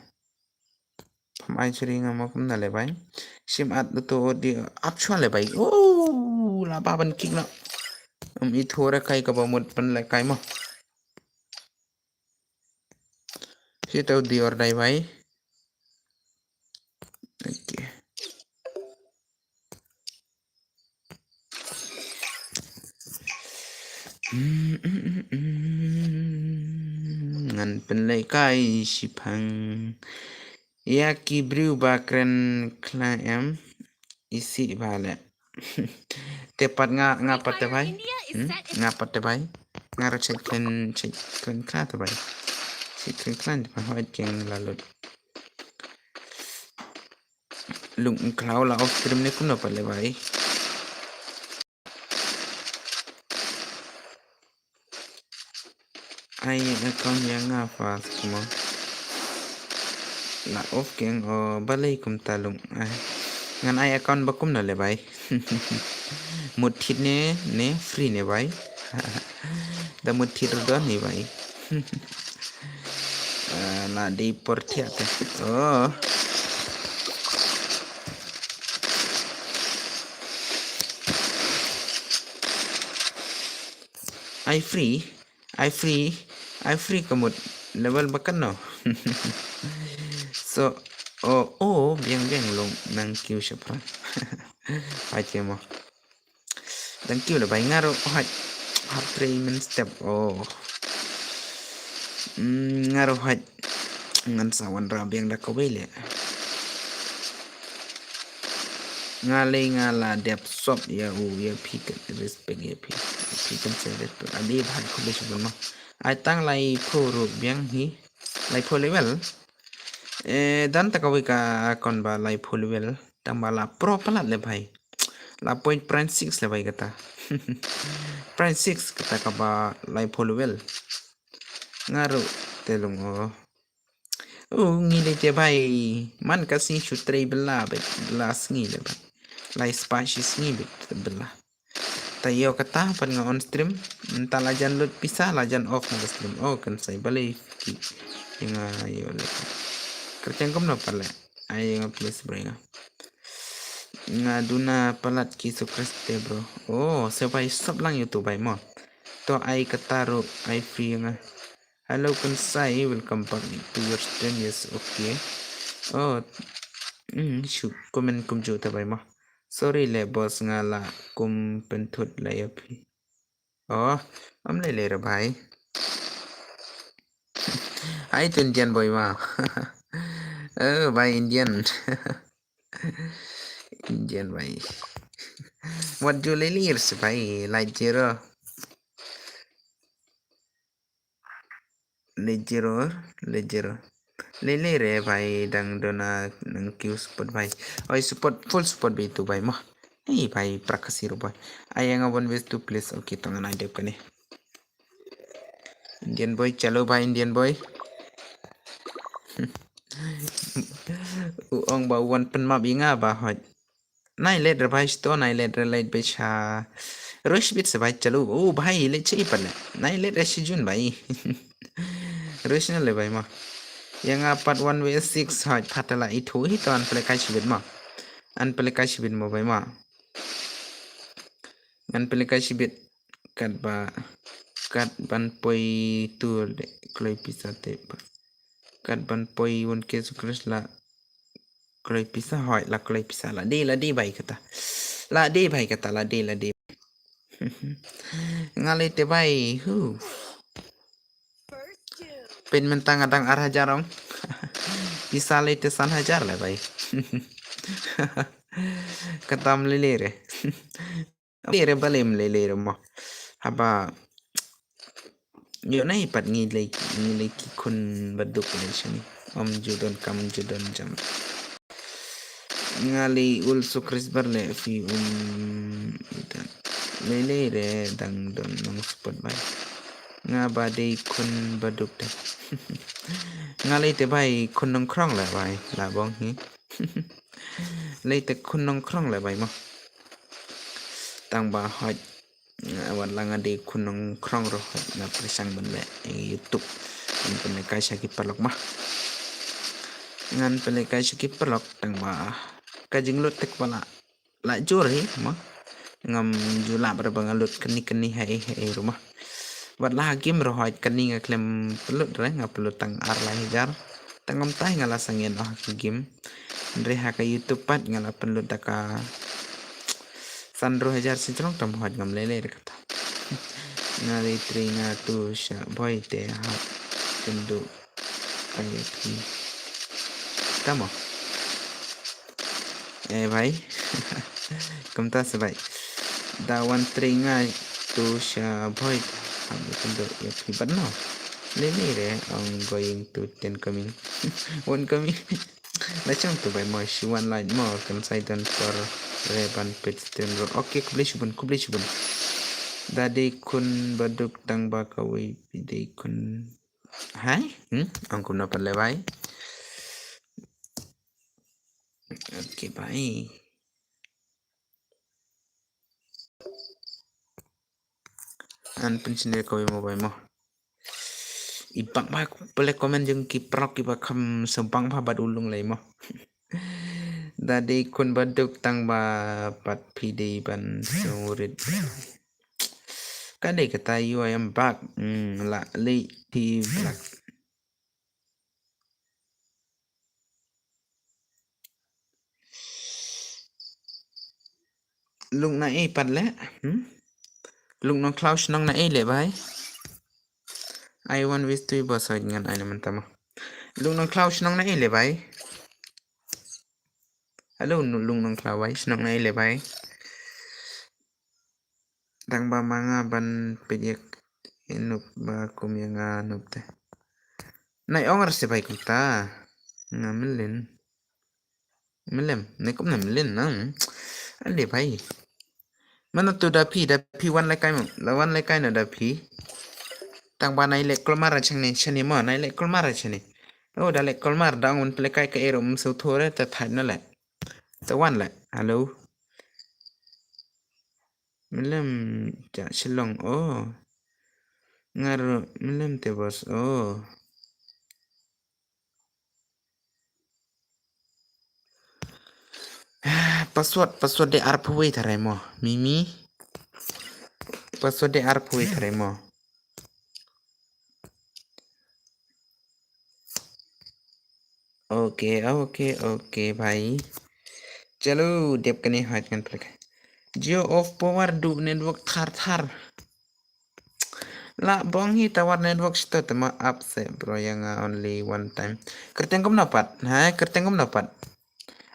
Phim ai shu re ïa nga mo kumno le bhai. Sim at to di ap shuwa le bhai. Oh, la ba ban kick na. Um, i thu re kai kaba mut pynlehkai mo. Sito di or dai bhai. Okay. Ngan pynlehkai shiphang. Ïa ki briew ba kren khlaiñ em. Isi ba le. Te pat nga, nga pat te bai. Hmm? Nga pat te bai. Nga ra check khlaiñ, check khlaiñ khlaiñ te bai. Check khlaiñ khlaiñ te bai hoi keng la lut. Lung khlaw la off stream ne kumno pat le bai. Ai account ïa nga fast kumno. La off keng o balei kumta lung. Ai. Ngan ai account ba kumno le bai. Mut thit ne, ne free ne bai. Da mut thit ruh don ne bai. Ah, na dei por thiah te. Oh. Ai free, ai free, ai free ka mut level ba kano. So, oh, oh, biang biang long nang kiew shapra. Ai kemo. Thank you le bai nga ruh haj. Hap trei men step. Oh. Mm, nga ruh haj. Ngan sa wanrah biang da kawei le. Nga lei nga la dep sop ïa u ïa phi kan respect ïa phi. Phi kan say respect. Ade bhai khublei shibun ma. Ai tang laiphew ruh biang hi. Laiphew level. Eh, don ta kawei ka account ba laiphew level. Tang ba la pro palat le bhai. La point point six le bhai kata. Point six kata kaba laiphew level. Nga ruh te long o. U ngi lei te bhai. Man ka sngi shu trei bylla bhai. Bylla sngi le bhai. Lai spah shi sngi bhai bylla. Ta ïoh kata pat nga on stream. Mynta la jan lut pisa la jan off na ka stream. Oh kan sai balei ki. Ïa nga ïoh lei. Kyrteng kumno pat lei. Ai ïa nga please bro ïa nga. Nga duna palat ki Jisu Khrist te bro. Oh se bhai sop lang ïa utu bhai mo. To ai kata ruh ai free ïa nga. Hello kan sai, welcome back to your stream. Yes, okay. Oh. Hmm, shu comment kumjuh te bhai mo. Sorry le boss nga la kum pynthut la ïa phi. Oh, am lei lei re bhai. Hai tu Indian boy ma. Oh, bhai Indian. Indian bhai. Wat ju lei lei re se bhai, like zero. Lejero, lejero. Lele re bhai dang dona nang kiew support bhai. Oi support, full support bhai tu bhai mo. Hey bhai prakasi ro bhai. Ai nga one versus two please. Okay tong ngan ai dep kane. Indian boy, chalo bhai Indian boy. U ong ba wan pynmap ïa nga ba hoj. Nai let re bhai sto, nai let re let be cha. Rush bit se bhai chalu. Oh bhai let che ipan le. Nai let re shi jun bhai. Rush na le bhai ma. Ïa nga part one ve six haj phat la ithu hi to an pele kai shibit ma. An pele kai shibit mo bhai ma. Ngan pele kai shibit kat ba kat ban poi tu le kloi pisa te ba. Kat ban poi won ke su kres la kloi pisa hoi la kloi pisa la de la de bai kata. La de bai kata la de la de. Nga le te bai hu. Pen mentang adang ar hajar ong. Pisa le te san hajar le bai. Katam le le re. Lere balem lele mo. Haba. Yo nai pat ngi lei ngi lei ki khun baduk le shani. Om judon kam judon jam. Nga lei ul sukris bar le fi um. Lele re dang don nong support bai. Nga ba dei khun baduk de. Nga lei te bai khun nong krong le bai la bong hi. Lei te khun nong krong le bai mo. Tang ba hoj wat la nga dei khun nong krong ro hoj nga pyrshang ban le YouTube. Ngan pynle kai sha ki paralok ma. Ngan pynle kai sha ki paralok tang ba ka jinglut tek ba la la jur hi ma. Ngam ju lap re ba nga lut kani kani hai hai ru ma. Wat la ha game ro hoj kani nga klem pynlut re nga pynlut tang ar lai hajar. Tang ngam tai nga la sangin oh ha game. Re ha ka YouTube pat nga la pynlut da ka san ru hajar si trong tam hoj ngam lele re kata. Nga le tri nga tu sha boy te ha. Kendu. Ai phi. Tamo. Eh bhai. Kumta se bhai. Da wan tri nga tu sha boy. Ham kendu ya phi bat no. Lele re ong going to ten coming. One coming. La chang tu bai mo shi wan lai mo kan sai don por re ban pit stream ro. Okay khublei shibun khublei shibun. Da dei khun baduk tang ba kawei pi dei khun. Hai? Hmm? Ong kumno pat le bai. Okay bai. An pynshine kawei mo bai mo. I bang ba pele comment jong ki prok i ba kham sembang ba bad ulung lai mo. Da dei khun baduk tang ba pat phi dei ban sngewrit. Ka dei kata you I am back. Hmm, la lei phi black. Lung na ei pat le. Hmm? Lung nong khlaw shnong na ei le bai. Ai wan wis tui bos hoi ngan ai na mentama. Lung nong khlaw shnong na ei le bai. Hello lung nong khlaw bai shnong na ei le bai. Dang ba ma nga ban pejek inuk ba kum ya nga nuk te. Nai ong ar se bai kumta. Nga mlien. Mlien, ne kumno mlien na? Ale bhai. Mano tu da phi, da phi wan lehkai mo. La wan lehkai na da phi. Tang ba nai leh kulmar shane, shane mo, nai leh kulmar shane. Oh, da leh kulmar da ngun lehkai ka ero msu thore ta thai na leh. Ta wan leh. Hello. Mlien ja Shillong. Oh. Ngar mlien te boss. Oh. Password, password de arphew wei tharai mo. Mimi. Password de arphew wei tharai mo. Okay, okay, okay, bhai. Chalo, dep kane haj ngan plek. Jio off power du network thar thar. La bong hi tower network shito te ma up se bro yang only one time. Kyrteng kumno pat. Hai kyrteng kumno pat.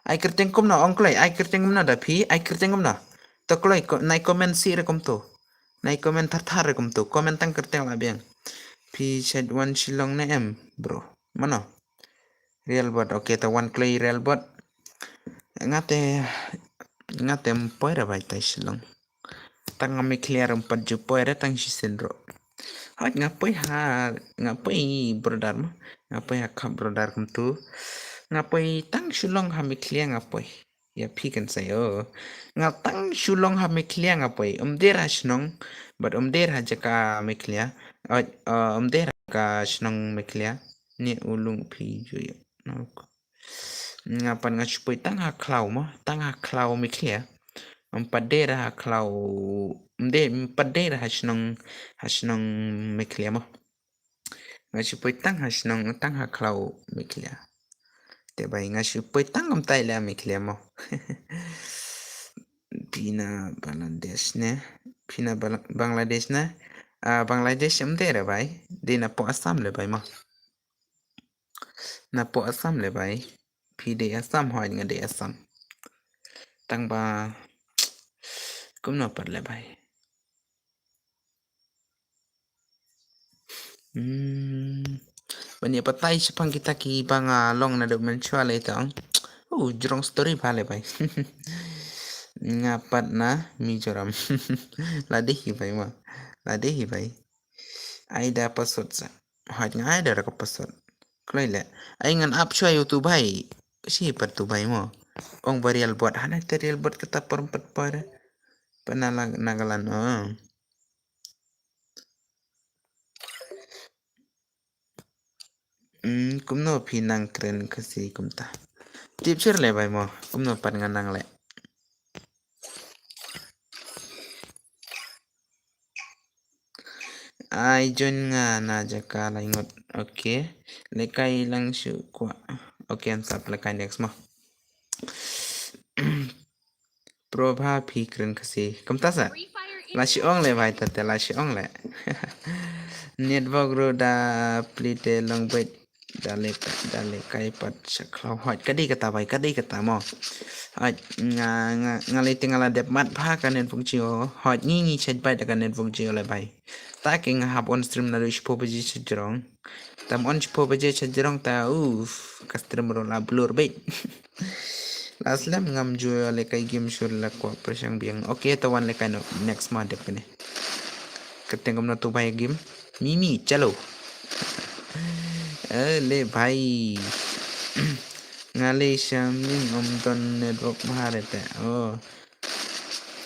Ai kyrteng kumno ong kloi, ai kyrteng kumno da phi, ai kyrteng kumno. To kloi nai comment si re kumto. Nai comment thar thar re kumto. Comment tang kyrteng la biang. Phi shet wan Shillong ne em bro. Mano. Real bot, okay, ta wan kloi real bot. Ngate ngate mpoi ra bai tai Shillong. Tang nga me clear empat ju poi re tang shisien ro. Haj nga poi ha, nga poi brother ma. Nga poi ha khap brother kumtu. Nga poi tang Shillong ha me clear nga poi. Ya phi kan sa yo. Nga tang Shillong ha me clear nga poi. Um der ha shnong. But um der ha jaka me clear. Um der ha ka shnong me clear. Ni ulung phi ju yo. Nga pan nga shu poi tang ha khlaw mo, tang ha khlaw me clear. Em pat der ha khlaw, em de em pat der ha shnong, ha shnong me clear mo. Nga shu poi tang ha shnong, tang ha khlaw me clear. Te bai nga shu poi tang em tai le me clear mo. Pina Bangladesh ne, pina Bangladesh ne. Ah, Bangladesh em der bai, de na po Assam le bai mo. Na po Assam le bai. Phi dei Assam hoi nga dei Assam. Tang ba kumno pat le bai. Hmm. Bani apa tai shapang kita ki bang long na dok menchua le tang. Uh, jrong story ba le bai. Nga pat na Mizoram. La dei hi bai ma. La dei hi bai. Ai da password sa. Haj nga ai da ka password. Kloi le. Ai ngan ap shwa yu tu bai. Shi pat tu bai mo. Ong ba real bot. Hana te real bot kata perempat para. Panala Nagaland. Oh. Hmm, kumno phi nang kren Khasi kumta. Tip shir le bai mo. Kumno pat nga nang le. Ai join nga na jaka lai ngut. Okay. Lekai lang shu kwa. Okay, ansap lekai next mo. Probha phi kren Khasi. Kumta sa. La shi ong le bai tate la shi ong le. Network ro da plite long bait. Dale, dale kai pat shaklau hot. Kadi kata bai, kadi kata mo. Hot nga nga nga le tinga la dep mat pha ka network Jio. Hot ngi ngi chet bai da ka network Jio le bai. Ta ki nga hap on stream na du shpo baje chajrong. Tam on shpo baje chajrong ta uf ka stream ro la blur bait. La slem ngam ju le kai game shur la kwa prashang biang. Okay, ta wan le kai no next ma dep kane. Kyrteng kumno tu bai game. Mimi, chalo. Eh, le bhai. Nga le shamling om don network bhare te. Oh.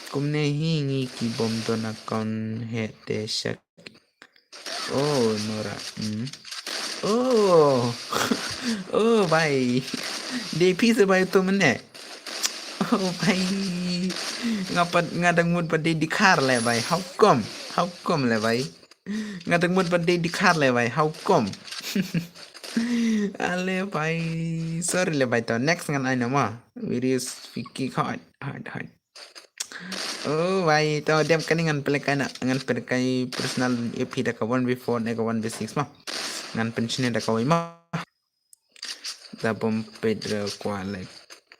Kumne hi ngi ki bom don account he te shak. Oh, Nora. Hmm. Oh. Oh, bhai. De phi se bhai tu mene. Oh, bhai. Nga pat nga dang mut pat de dikhar le bhai. How come? How come le bhai? Nga dang mut pat de dikhar le bhai. How come? Ale bhai. Sorry le bhai to. Next ngan ai nama. Various fiki hot. Hot, hot. Oh bhai, to dem kane ngan pynlehkai na, ngan pynlehkai personal A P da ka one v four ne ka one v six ma. Ngan pynshne da kawei ma. Da bom Pedro kwalek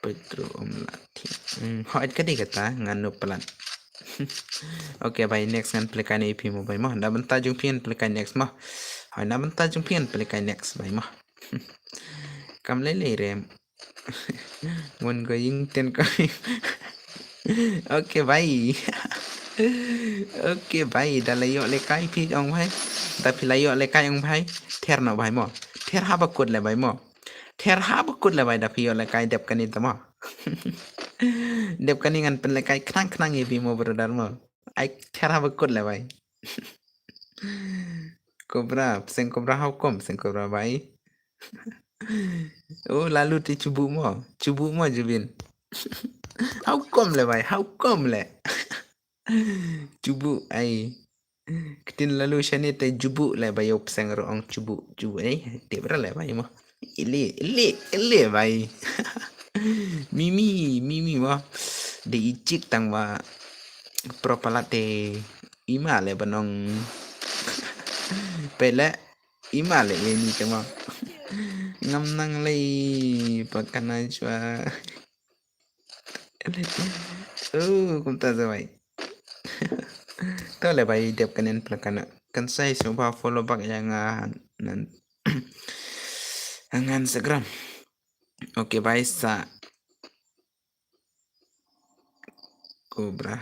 Pedro um la thi. Hmm, hot ka dei kata ngan no plan. Okay bhai, next ngan pynlehkai na A P mo bhai ma. Da bynta jong phi ngan pynlehkai next ma. Hoi na bynta jong phi ngan pynlehkai next bhai ma. Kam lei lei re. Mon ko ïing ten ko. Okay bhai. Okay bhai, da la ïoh lehkai phi ong bhai. Da phi la ïoh lehkai ong bhai. Ther noh bhai mo. Ther haba kut leh bhai mo. Ther haba kut leh bhai da phi ïoh lehkai dep kane ta mo. Dep kane ngan pynlehkai khnang khnang ïa phi mo brother mo. Ai ther haba kut leh bhai. Cobra, pseng Cobra, how come pseng Cobra bhai? Oh, lalu te chubu mo, chubu mo Jubin. How come leh bhai, how come leh? Chubu ai. Ktien lalu shane te jubu leh bhai, ïoh pseng ruh ong chubu, chubu ai. Tip ra leh bhai mo. Ile, ile, ile bhai. Mimi, Mimi mo. Dei i chik tang ba pro palat te i ma leh ban ong. Pele i ma leh ïa ni te mo. Ngam nang lei pakana chwa. Oh, kumta sa bhai. To leh bhai dep kane pla kana. Kan sai sngewbha follow back ïa nga nan. Ngan Instagram. Okay bhai sa. Cobra.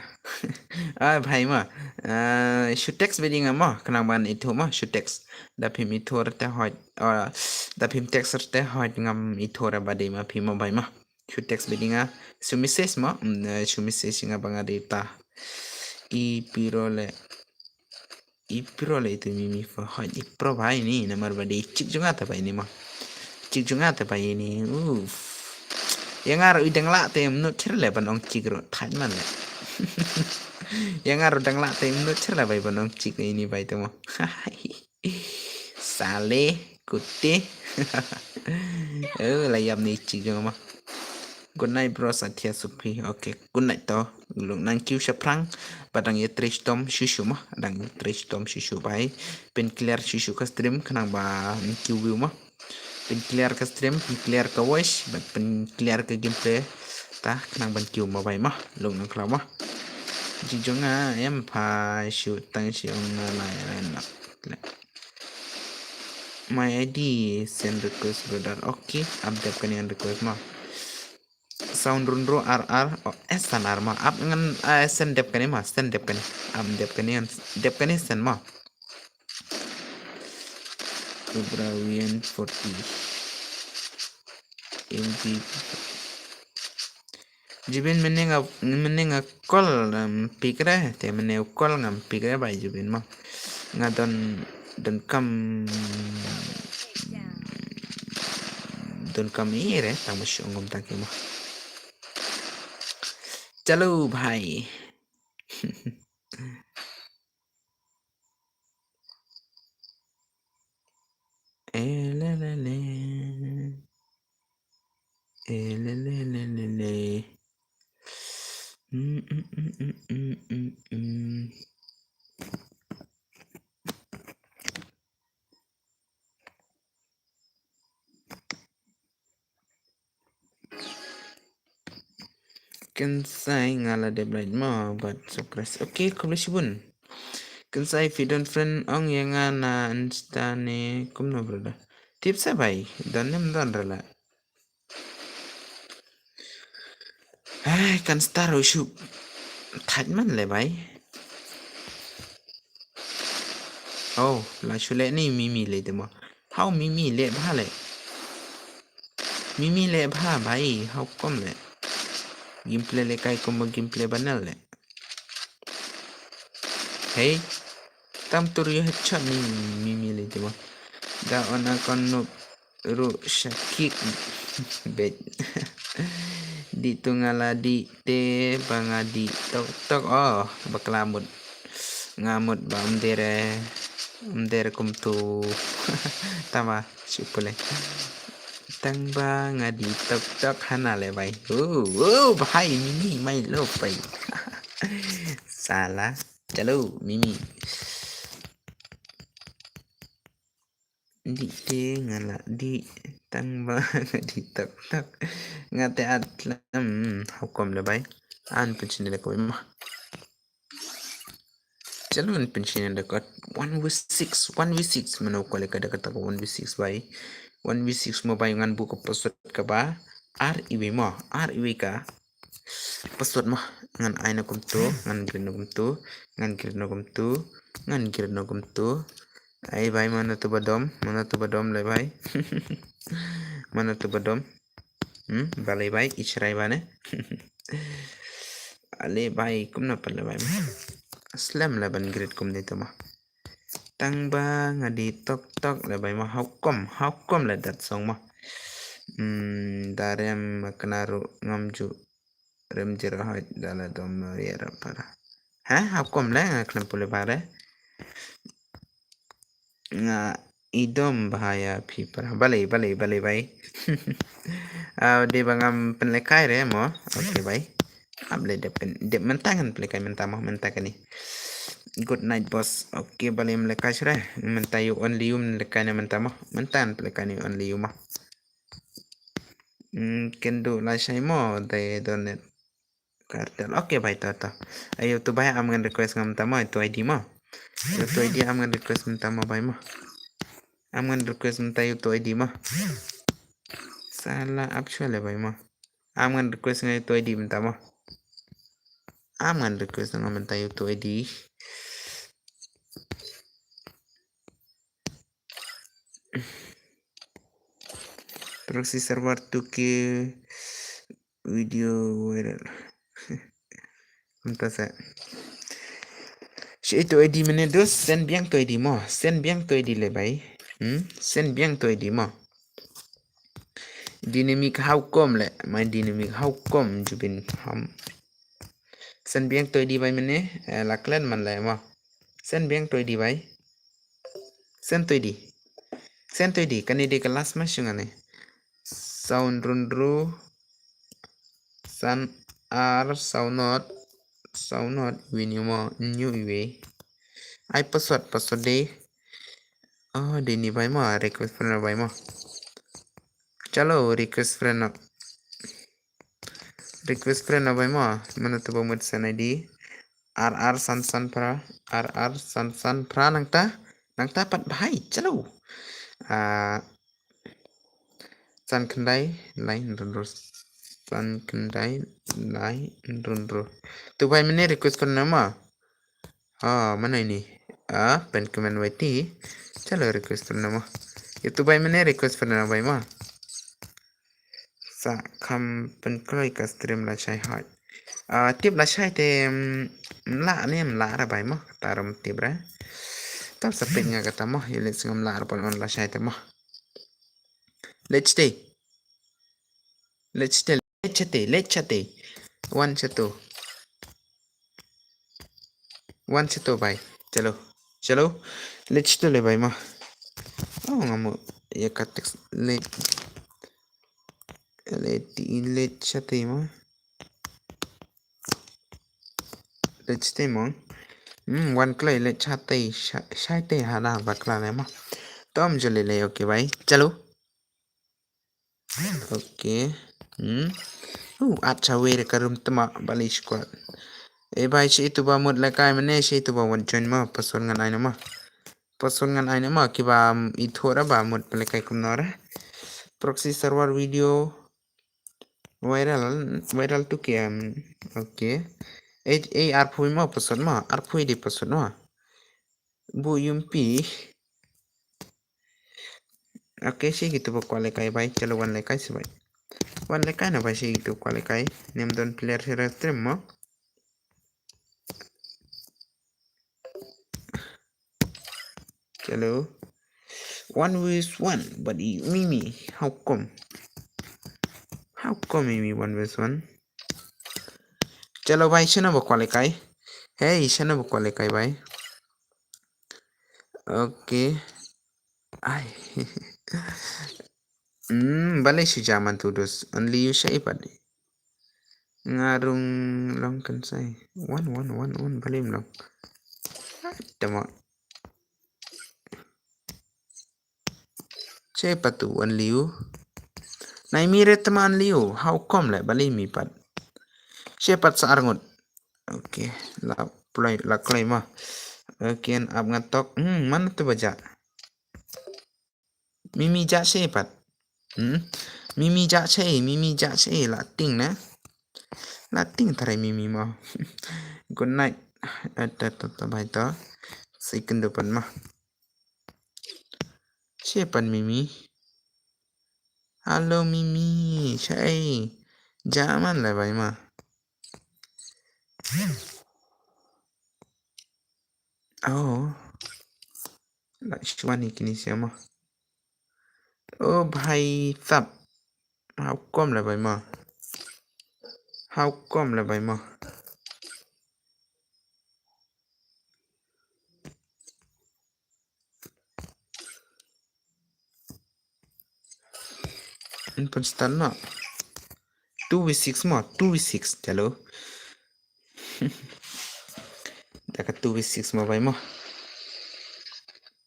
Ah bhai mo. Ah, shu text bad ïa nga mo, khnang ban ithuh mo, shu text. Da phim ithuh te hoi. Ah, da phim text te hoi ngam ithuh ra ba dei ma phi mo bhai mo. Shu text bad ïa nga. Shu message mo, mm, eh, shu message ïa nga ba nga dei ta. I piro leh. I pro leh itu Mimi fa hoi i pro bhai ni namar ba dei chik jong nga ta bhai ni mo. Chik jong nga ta bhai ni. Uff. Ïa nga ruh i dang lah te mnut ther leh ban ong chik ruh thait man leh. Ïa nga ruh dang lah te mnut ther leh bhai ban ong chik ni bhai te mo. Sale kute. Oh, la ïap ni chik jong mo. Good night bro Satya Supri. Okay, good night to. Lung nang kiew shaphrang. Ba dang ïa trei shitom shishu mo. Dang ïa trei shitom shishu bhai. Pyn clear shishu ka stream khnang ba kiew view mo. Pyn clear ka stream, pyn clear ka voice, ba pyn clear ka gameplay. Ta khnang ban kiew mo bhai mo. Lung nang khlaw mo. Ji jong nga em pha shu tang shi ong na lai lai na. My I D send request brother. Okay, ap dep kane ngan request mo. Sound run ro R R. Oh, S N R mo. Ap ngan, ah, send dep kane mo. Send dep kane. Ap dep kane ngan dep kane send mo. Cobra V N forty. M V. Jibin mynne nga, mynne nga call, um, pick re, te mynne u call ngam pick re bhai Jibin mo. Nga don, don kam, don kam i re, tang ma shu ngom tang ki mo. Chalo bhai. Eh, le, le, le. Eh, le, le, le, le, le. Mm, mm, mm, mm, mm, mm. Kynsai nga la dep like mo, but subscribe. Okay, khublei shibun. Kynsai phi don friend ong ïa nga na Insta ne kumno brother. Tip sa bhai, don ne ym don re la. Ai, kan star u shu. Thait man le bhai. Oh, la shu leh ni Mimi leh te mo. How Mimi leh bha leh. Mimi leh bha bhai, how come leh. Gameplay leh kai kumba gameplay banal leh. Hey. Tam tur ïa headshot ni Mimi leh te mo. Da ona kon noob ruh sha kick. Bet. Dih tu nga la dih te ba nga dih tok tok. Oh, bakla mut. Nga mut ba ym dei re, ym dei re kumtu. Tama, shu pule. Tang ba nga dih tok tok hana le bhai. Oh, oh, bhai Mimi, my love bhai. Sala. Chalo, Mimi. Dih te nga la dih tang ba nga dih tok tok. Nga te at lam, hmm, how come le bhai. An pynshine le ko ma. Chalo, an pynshine le ko one v six, one v six. Mano ko le ka da ka ta ko one v six bhai. One v six mo bai, ngan buh ka password kaba ar iwei mo, ar iwei ka password mo. Ngan ai na kumtu, ngan create na kumtu, ngan create na kumtu, ngan create na kumtu. Ai bai, mano tu badom, mano tu badom le bai. Mano tu badom. Hmm, balei bai, i chrai bane. Ale bai, kumno pat le bai mo. Slem le ban create kumne tu mo. Tang ba nga dei tok tok le bai mo, how come, how come le dat song mo. Hmm, da rem kena ruh ngam ju rem jira hoi da la dom ri ra para. Ha, how come le nga khlem pule bare. Nga i dom bha ïa phi para. Balei, balei, balei bai. Ah, dei ba ngam pynlekai re mo. Okay bai. Ap le dep pyn, dep mynta ngan pynlekai mynta mo, mynta kane. Good night boss. Okay, balei ym lekai shuh re. Mynta ïa u only you ym lekai ne mynta mo. Mynta ngan pynlekai ne only you mo. Hmm, ken du lashai mo, dei donate. Cartel. Okay bai, to to. Ayo tu bai, am ngan request nga mynta mo, tu I D mo. Yo tu I D am ngan request mynta mo bai mo. Am ngan request mynta yo tu I D mo. Sala ap shuh le bai mo. Am ngan request nga yo tu I D mynta mo. Am ngan request nga mynta yo tu I D. Proxy server tu ke video viral. Mynta sa. Shi tu I D mynne dus, send biang tu I D mo. Send biang tu I D le bai. Hmm? Send biang tu I D mo. Dynamic how come le. My dynamic how come jubin ham. Send biang tu I D bai mynne. Eh, la klet man le mo. Send biang tu I D bai. Send tu I D. Send tu I D. Kane dei ka last ma shu ngane. Sound run ru. San ar sound not. Sound not. Win you mo. New iwe. Ai password, password dei. Oh, dei ni bai mo. Request friend bai mo. Chalo, request friend no. Request friend no bai mo. Mano tu ba mut send I D. R R san san phra, R R san san phra nangta, nangta pat bhai, chalo. Ah, san khyndai, lai, run, run, san khyndai, lai, run, run. Tu bai mynne request friend no mo. Ah, mana ini? Ah, pen comment wai ti. Chalo request friend no mo. Yo tu bai mynne request friend no bai mo. Sa kham pynkloi ka stream lashai hoi. Ah, tip lashai te, mm, mla ne mla ra bai mo, kata rum tip ra. Tam sa pit nga kata mo, yu leh sngam la ra pon on lashai te mo. Let's stay. Let's stay. Let's stay. Let's stay. One shot. One shot bai. Chalo. Chalo. Let's stay le bai mo. Oh, ngamu. Ya ka text le. Let, let shot mo. Let's stay mo. Hmm, one kloi, let's shot, shot, shot hana bakla le mo. Tom jole le, okay bai. Chalo. Okay. Hmm. Uh, acha wei re ka rum tma bali squad. E bai, shi itu ba mut lekai mynne, shi itu ba wan join mo, password ngan ai no mo. Password ngan ai no mo, kiba, mm, ithuh ra ba mut lekai kumno ra. Proxy server video viral, viral tu ke, mm, okay. Eh, eh, arphew mo password mo, arphew di password mo. Bu yumpi. Okay, shi kitu ba kwah lekai bai, chalo wan lekai shi bai. Wan lekai na bai, shi kitu kwah lekai. Nem don player shi ra stream mo. Chalo. One versus one, but i, Mimi, how come? How come Mimi one versus one? Chalo bai, shano ba kwah lekai. Hey, shano ba kwah lekai bai. Okay. Ai. Hmm, balei shu jaman tu dus. Only you sha ipat. Ngarung long kan sai. One, one, one, one, balei long. Tama. Che patu only you. Nai mi re tama only you. How come le balei mi pat. Che pat sa arngut. Okay, la play, la kloi ma. Okay, an ap ngatok. Hmm, man tu baja. Mimi ja she pat. Hmm? Mimi ja she, Mimi ja she, la ting ne. La ting tare Mimi mo. Good night. Ata ta ta bai to. Second depan mo. She pan Mimi. Hello Mimi, shai. Jaman la bai ma. Oh. La shwani kini siama. Oh bhai sab. How come la bai ma? How come la bai ma? An pun start na. Two v six mo, two v six, chalo. Daka two v six mo bai mo.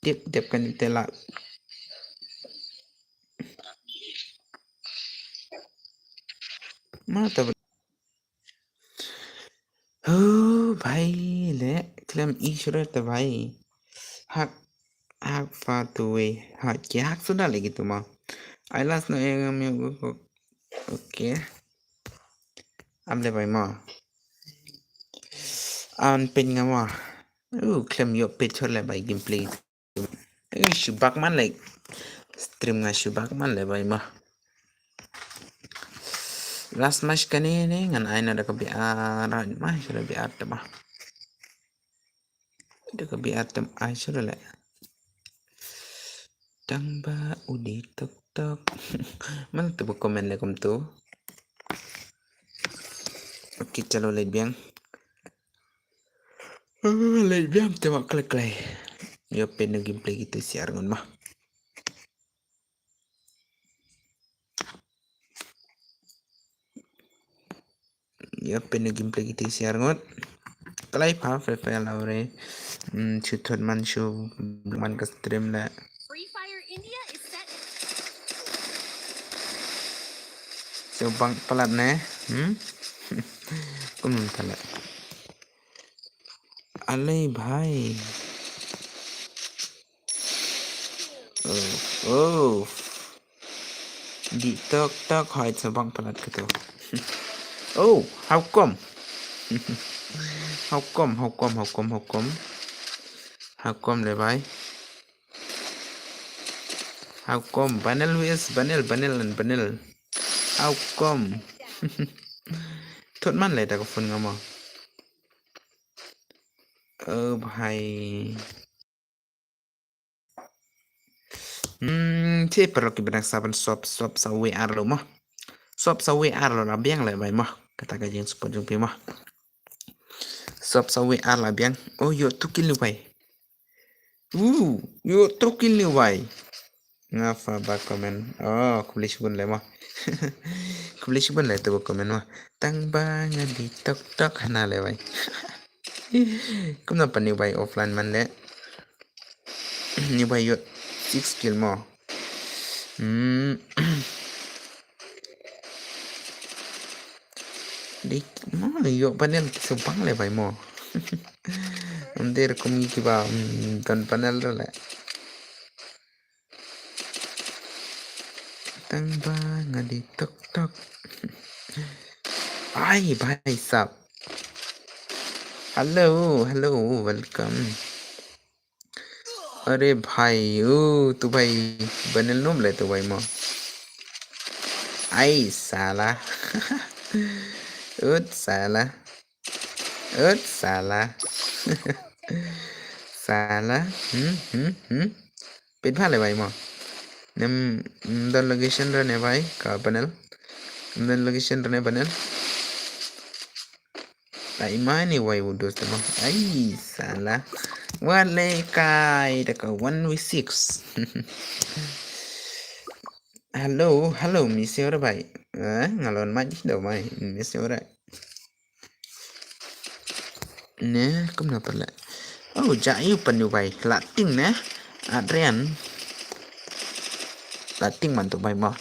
Dep, dep kan te la. Ma ta. Oh, bhai, le, klem i shurat ta bhai. Hak, hak fa tu we. Hak, ki hak sudah lagi tu ma. Ai las no yang mi. Okay. Am le bhai ma. An pin nga ma. Uh, klem yo pin chor le bhai gameplay. Eh, shubak man le. Stream nga shubak man le bai ma. Last match kane ne ngan ai na da ka B R ma, shu da B R te ma. Da ka B R te ai shu da le. Tang ba udi tok tok. Man tu bu comment le kum tu. Okay, chalo le biang. Lei biam te ma klek klei. Yo pin no gameplay gitu siar ngun ma. Yo pin no gameplay gitu siar ngut. Klei pa fe fe laure. Hmm, chu thot man chu man ka stream le. Free Fire India is set. So bang palat ne. Hmm? Kum palat. Alei bhai. Oh, oh. Di tok tok hoi sa bang palat ka tu. Oh, how come? How come, how come, how come, how come? How come le bhai? How come? Banel wis, banel, banel and banel. How come? Thot man le ta ka phone nga mo. Oh bhai. Hmm, che paralok ki bnai sa ban sop sop sa we ar lo mo. Sop sa we ar lo la biang le bai mo. Kata ka jing support jong pi mo. Sop sa we ar la biang. Oh, yo tu kill ni bai. Uh, yo tu kill ni bai. Nga fa ba comment. Oh, khublei shibun le mo. Khublei shibun le tu ba comment mo. Tang ba nga di tok tok hana le bai. Kumno pa ni bai offline man le. Ni bai yo six kill mo. Hmm. Dik mo yo panel ki subang le bai mo. Under kum ki ba, hmm, don panel le. Tang ba nga di tok tok. Ai bhai sab. Hello, hello, welcome. अरे भाई, ओ तो भाई बनल नोम ले तो भाई मो। आई साला। उत साला। उत साला। साला। हम्म, हम्म, हम्म। Pit bha le bai mo. Nem, mm, don location re ne bai ka panel. Mm, don location re ne panel. Ai mai ni wai u dos te mo. Ai sala. Wat le kai da ka one v six. Hello, hello, mi se ora bai. Eh, ngalon mai do mai, mi se ora. Ne, kumno pala. Oh, ja yu pan yu bai. Lating ne. Adrian. Lating man tu bai mo.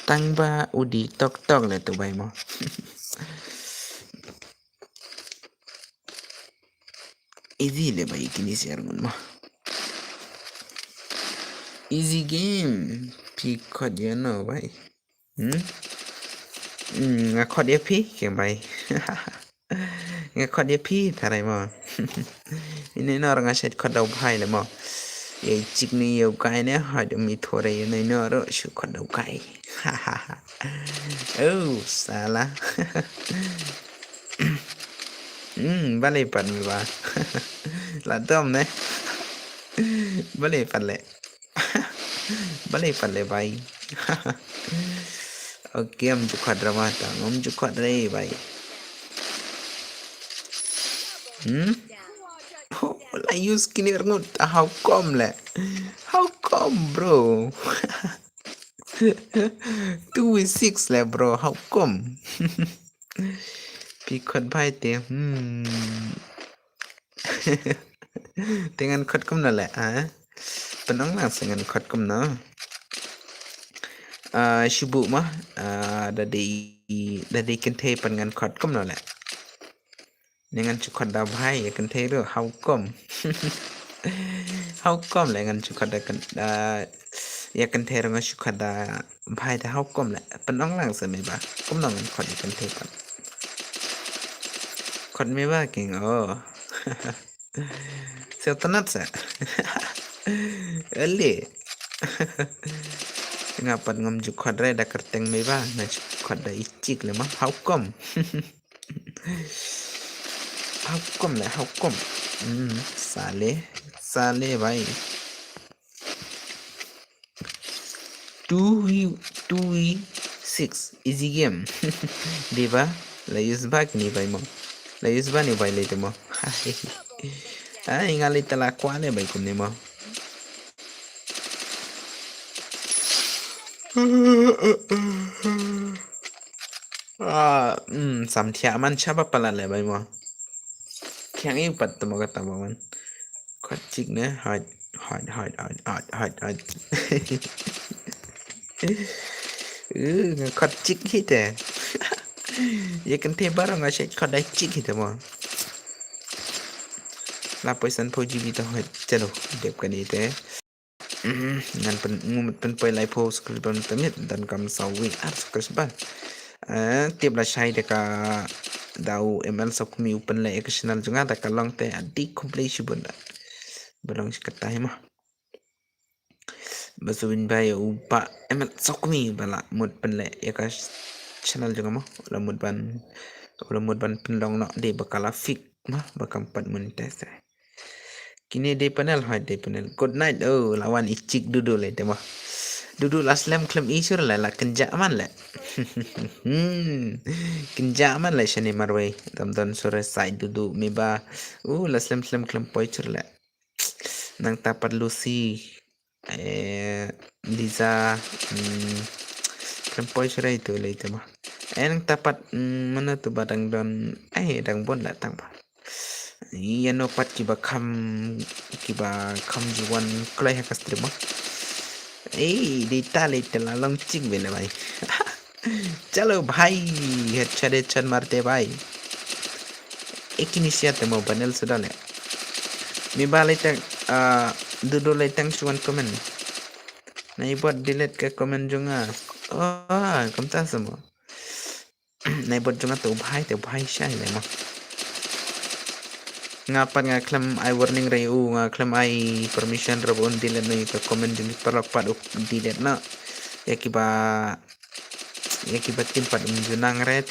Tang ba udi tok tok le tu bai mo. Easy le bai kini siar ngun mo. Easy game. Phi khot ïa no bai? Hmm? Hmm, nga khot ïa phi, keng bai. Nga khot ïa phi, tharai mo. Ine no nga shet khot da u bhai le mo. Ïa i chik ni ïa u guy ne, hot mi thore ïa no no ro shu khot da u guy. Oh, sala. Hmm, balei pat mi ba. La dom ne. Balei pat le. Balei pat le bai. Okay, ngam ju khot ra ma ta, ngam ju khot re bai. Hmm? Oh, la use kine rngut, how come le? How come, bro? Two v six le, bro, how come? Phi khot bai te, hmm. Te ngan khot kumno le, ah? Pynong lang se ngan khot kumno. Ah, shu buh ma, ah, da dei, da dei kynthei pat ngan khot kumno le. Ne ngan shu khot da bhai ïa kynthei ruh, how come? How come le ngan shu khot da kyn-, da, ïa kynthei ruh ngan shu khot da bhai da, how come le? Pynong lang se me ba. Kumno ngan khot ïa kynthei pat. Khot me ba king, oh. Sngewtynnat sa. Ale. Nga pat ngam ju khot re da kyrteng me ba, nga ju khot da i chik le ma. How come? How come le, how come? Hmm, sale, sale bai. Two v, two v six, easy game. Dei ba, la use ba kine bai mo. La use ba ne bai le te mo. Ai, nga le te la kwah le bai kumne mo. Ah, hmm, sam thiah man shaba palat le bai mo. Khiang ïa u pat te mo kata ba wan. Khot chik ne, hot, hot, hot. Uh, nga khot chik hi te. Ïa kynthei baroh nga shet khot da chik hi te mo. La poi san phew G B te hot, chalo, dep kane te. Mhm, ngan pyn, ngan pynpoi lai phew subscriber mynta miet, donkam saw wei ar subscriber. Eh, tip lashai da ka, da u M L Sokmi u pynleh ïa ka channel jong nga, da ka long te, adi khublei shibun da. Ba long shi katta hi ma. Ba sngewbha ïa u Bah M L Sokmi ba la mut pynleh ïa ka channel jong nga mo. La mut ban, la mut ban pynlong noh, dei ba ka la fix ma, ba kam pat monetize. Kine dei panel, hoi dei panel. Good night. Oh, la wan i chik Dudu le te mo. Dudu la slem khlem i sur le, la kynjah man le. Hmm. Kynjah man le shane marwei. Dam don sore sai Dudu me ba. Uh, la slem slem khlem poi sur le. Nangta pat Lucy. Eh, Liza, hmm, khlem poi shuh re tu le te mo. Eh, nangta pat, hmm, mano tu ba dang don, eh, dang bun la tang ba. Ïa no pat kiba kham, kiba kham ju wan kloi ha ka stream mo. Eh, dei ta le te la long chik be le bai. Chalo bhai, headshot, headshot marte bhai. Ek hi nahi sha te mo panel suda le. Me ba le tang, ah, Dudu le tang shu wan comment. Nai bot delete ka comment jong nga. Oh, kumta sa mo. Nai bot jong nga te u bhai, te u bhai shai le mo. Nga pat nga khlem ai warning re u, nga khlem ai permission re ba un delete na ka comment jong ki paralok pat u delete na. Ïa kiba Ïa kiba tim pat um ju nang ret.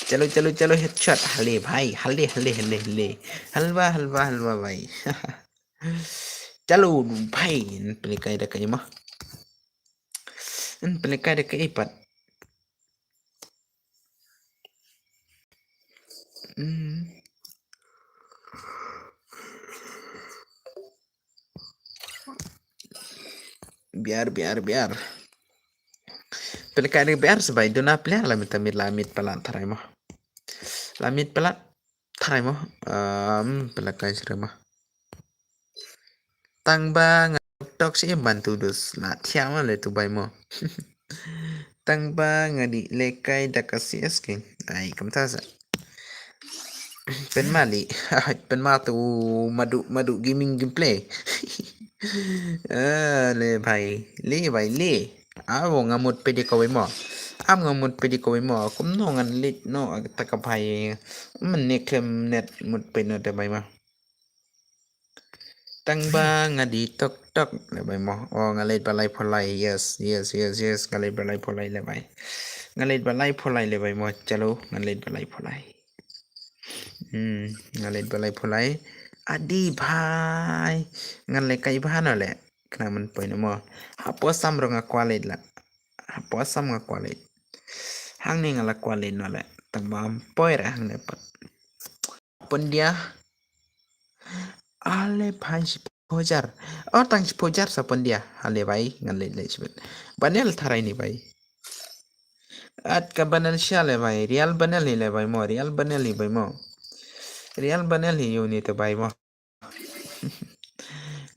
Chalo, chalo, chalo, headshot. Hale bhai, hale, hale, hale, hale. Halwa, halwa, halwa bhai. Chalo bhai, yn pynlehkai da kaei mo. Yn pynlehkai da kaei pat. Hmm. Biar, biar, biar. Pynlehkai biar sa bhai, duna player la mynta mid, la mid palat tharai mo. La mid palat tharai mo. Um, pynlehkai shuh mo. Tang ba nga tok shi bantu dus la thiah ma le tu bhai mo. Tang ba nga dei lehkai da ka C S King. Ai, kumta sa. Pynmali. Pynmatu madu madu gaming gameplay. Ah, le bhai. Le bhai le. Abo nga mut pedi kawai mo. Am nga mut pedi kawai mo. Kumno ngan leit noh ta ka bhai. Mane khlem net mut pedi noh te bhai mo. Tang ba nga dei tok tok le bhai mo. Oh, nga leit ba lai pholai. Yes, yes, yes, yes. Nga leit ba lai pholai le bhai. Nga leit ba lai pholai le bhai mo. Chalo, nga leit ba lai pholai. Hmm, nga leit ba lai pholai. Adi bhai. Nga leit kai bha no le. Kena man poi no mo. Hapo sam ro nga kwah leit la. Hapo sam nga kwah leit. Hangne nga la kwah leit no le. Tang ba am poi re hangne pat. Pyndia. Ale bhai shiphew hajar. Oh, tang shiphew hajar sa pyndia. Ale bhai, ngan leit leit shibit. Banel tharai ni bhai. At ka banel sha le bhai. Real banel hi le bhai mo. Real banel hi bhai mo. Real banel hi uni te bhai mo.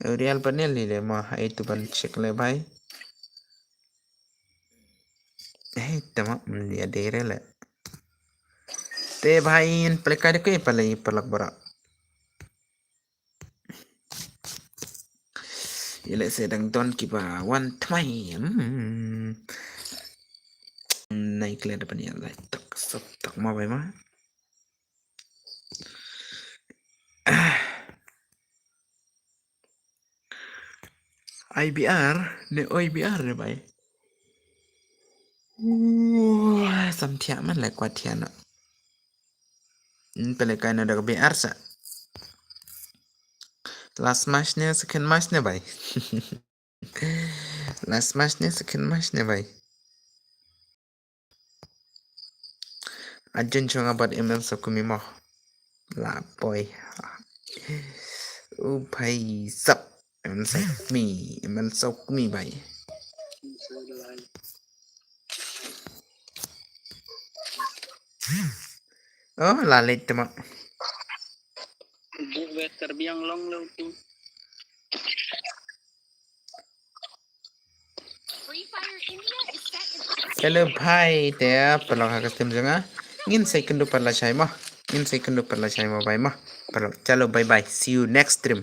Real banel hi le mo. Hai tu ban check le bhai. Eh, tama, mm, ya dere le. Te bhai in pelekai de ke pale palak bara. Ile se dang don kiba wan tmai. Hmm. Nai kle da pani lai tak sap tak ma bhai ma. I B R ne O I B R ne bhai. Wah, sam thiah man le kwah thiah na. Pele kai na da ka B R sa. Last match ne second match ne bhai. Last match ne second match ne bhai. Ajun chunga bad M L Sokumi mo. La boy. U bhai sap. M L Sokumi, M L Sokumi bhai. Oh, la late tama. Buh better biang long lo tu. Hello bhai, te paralok ha ka stream jong nga. Ngin sa ïakynduh pat lashai mo. Ngin sa ïakynduh pat lashai mo bhai mo. Paralok, chalo bye bye. See you next stream.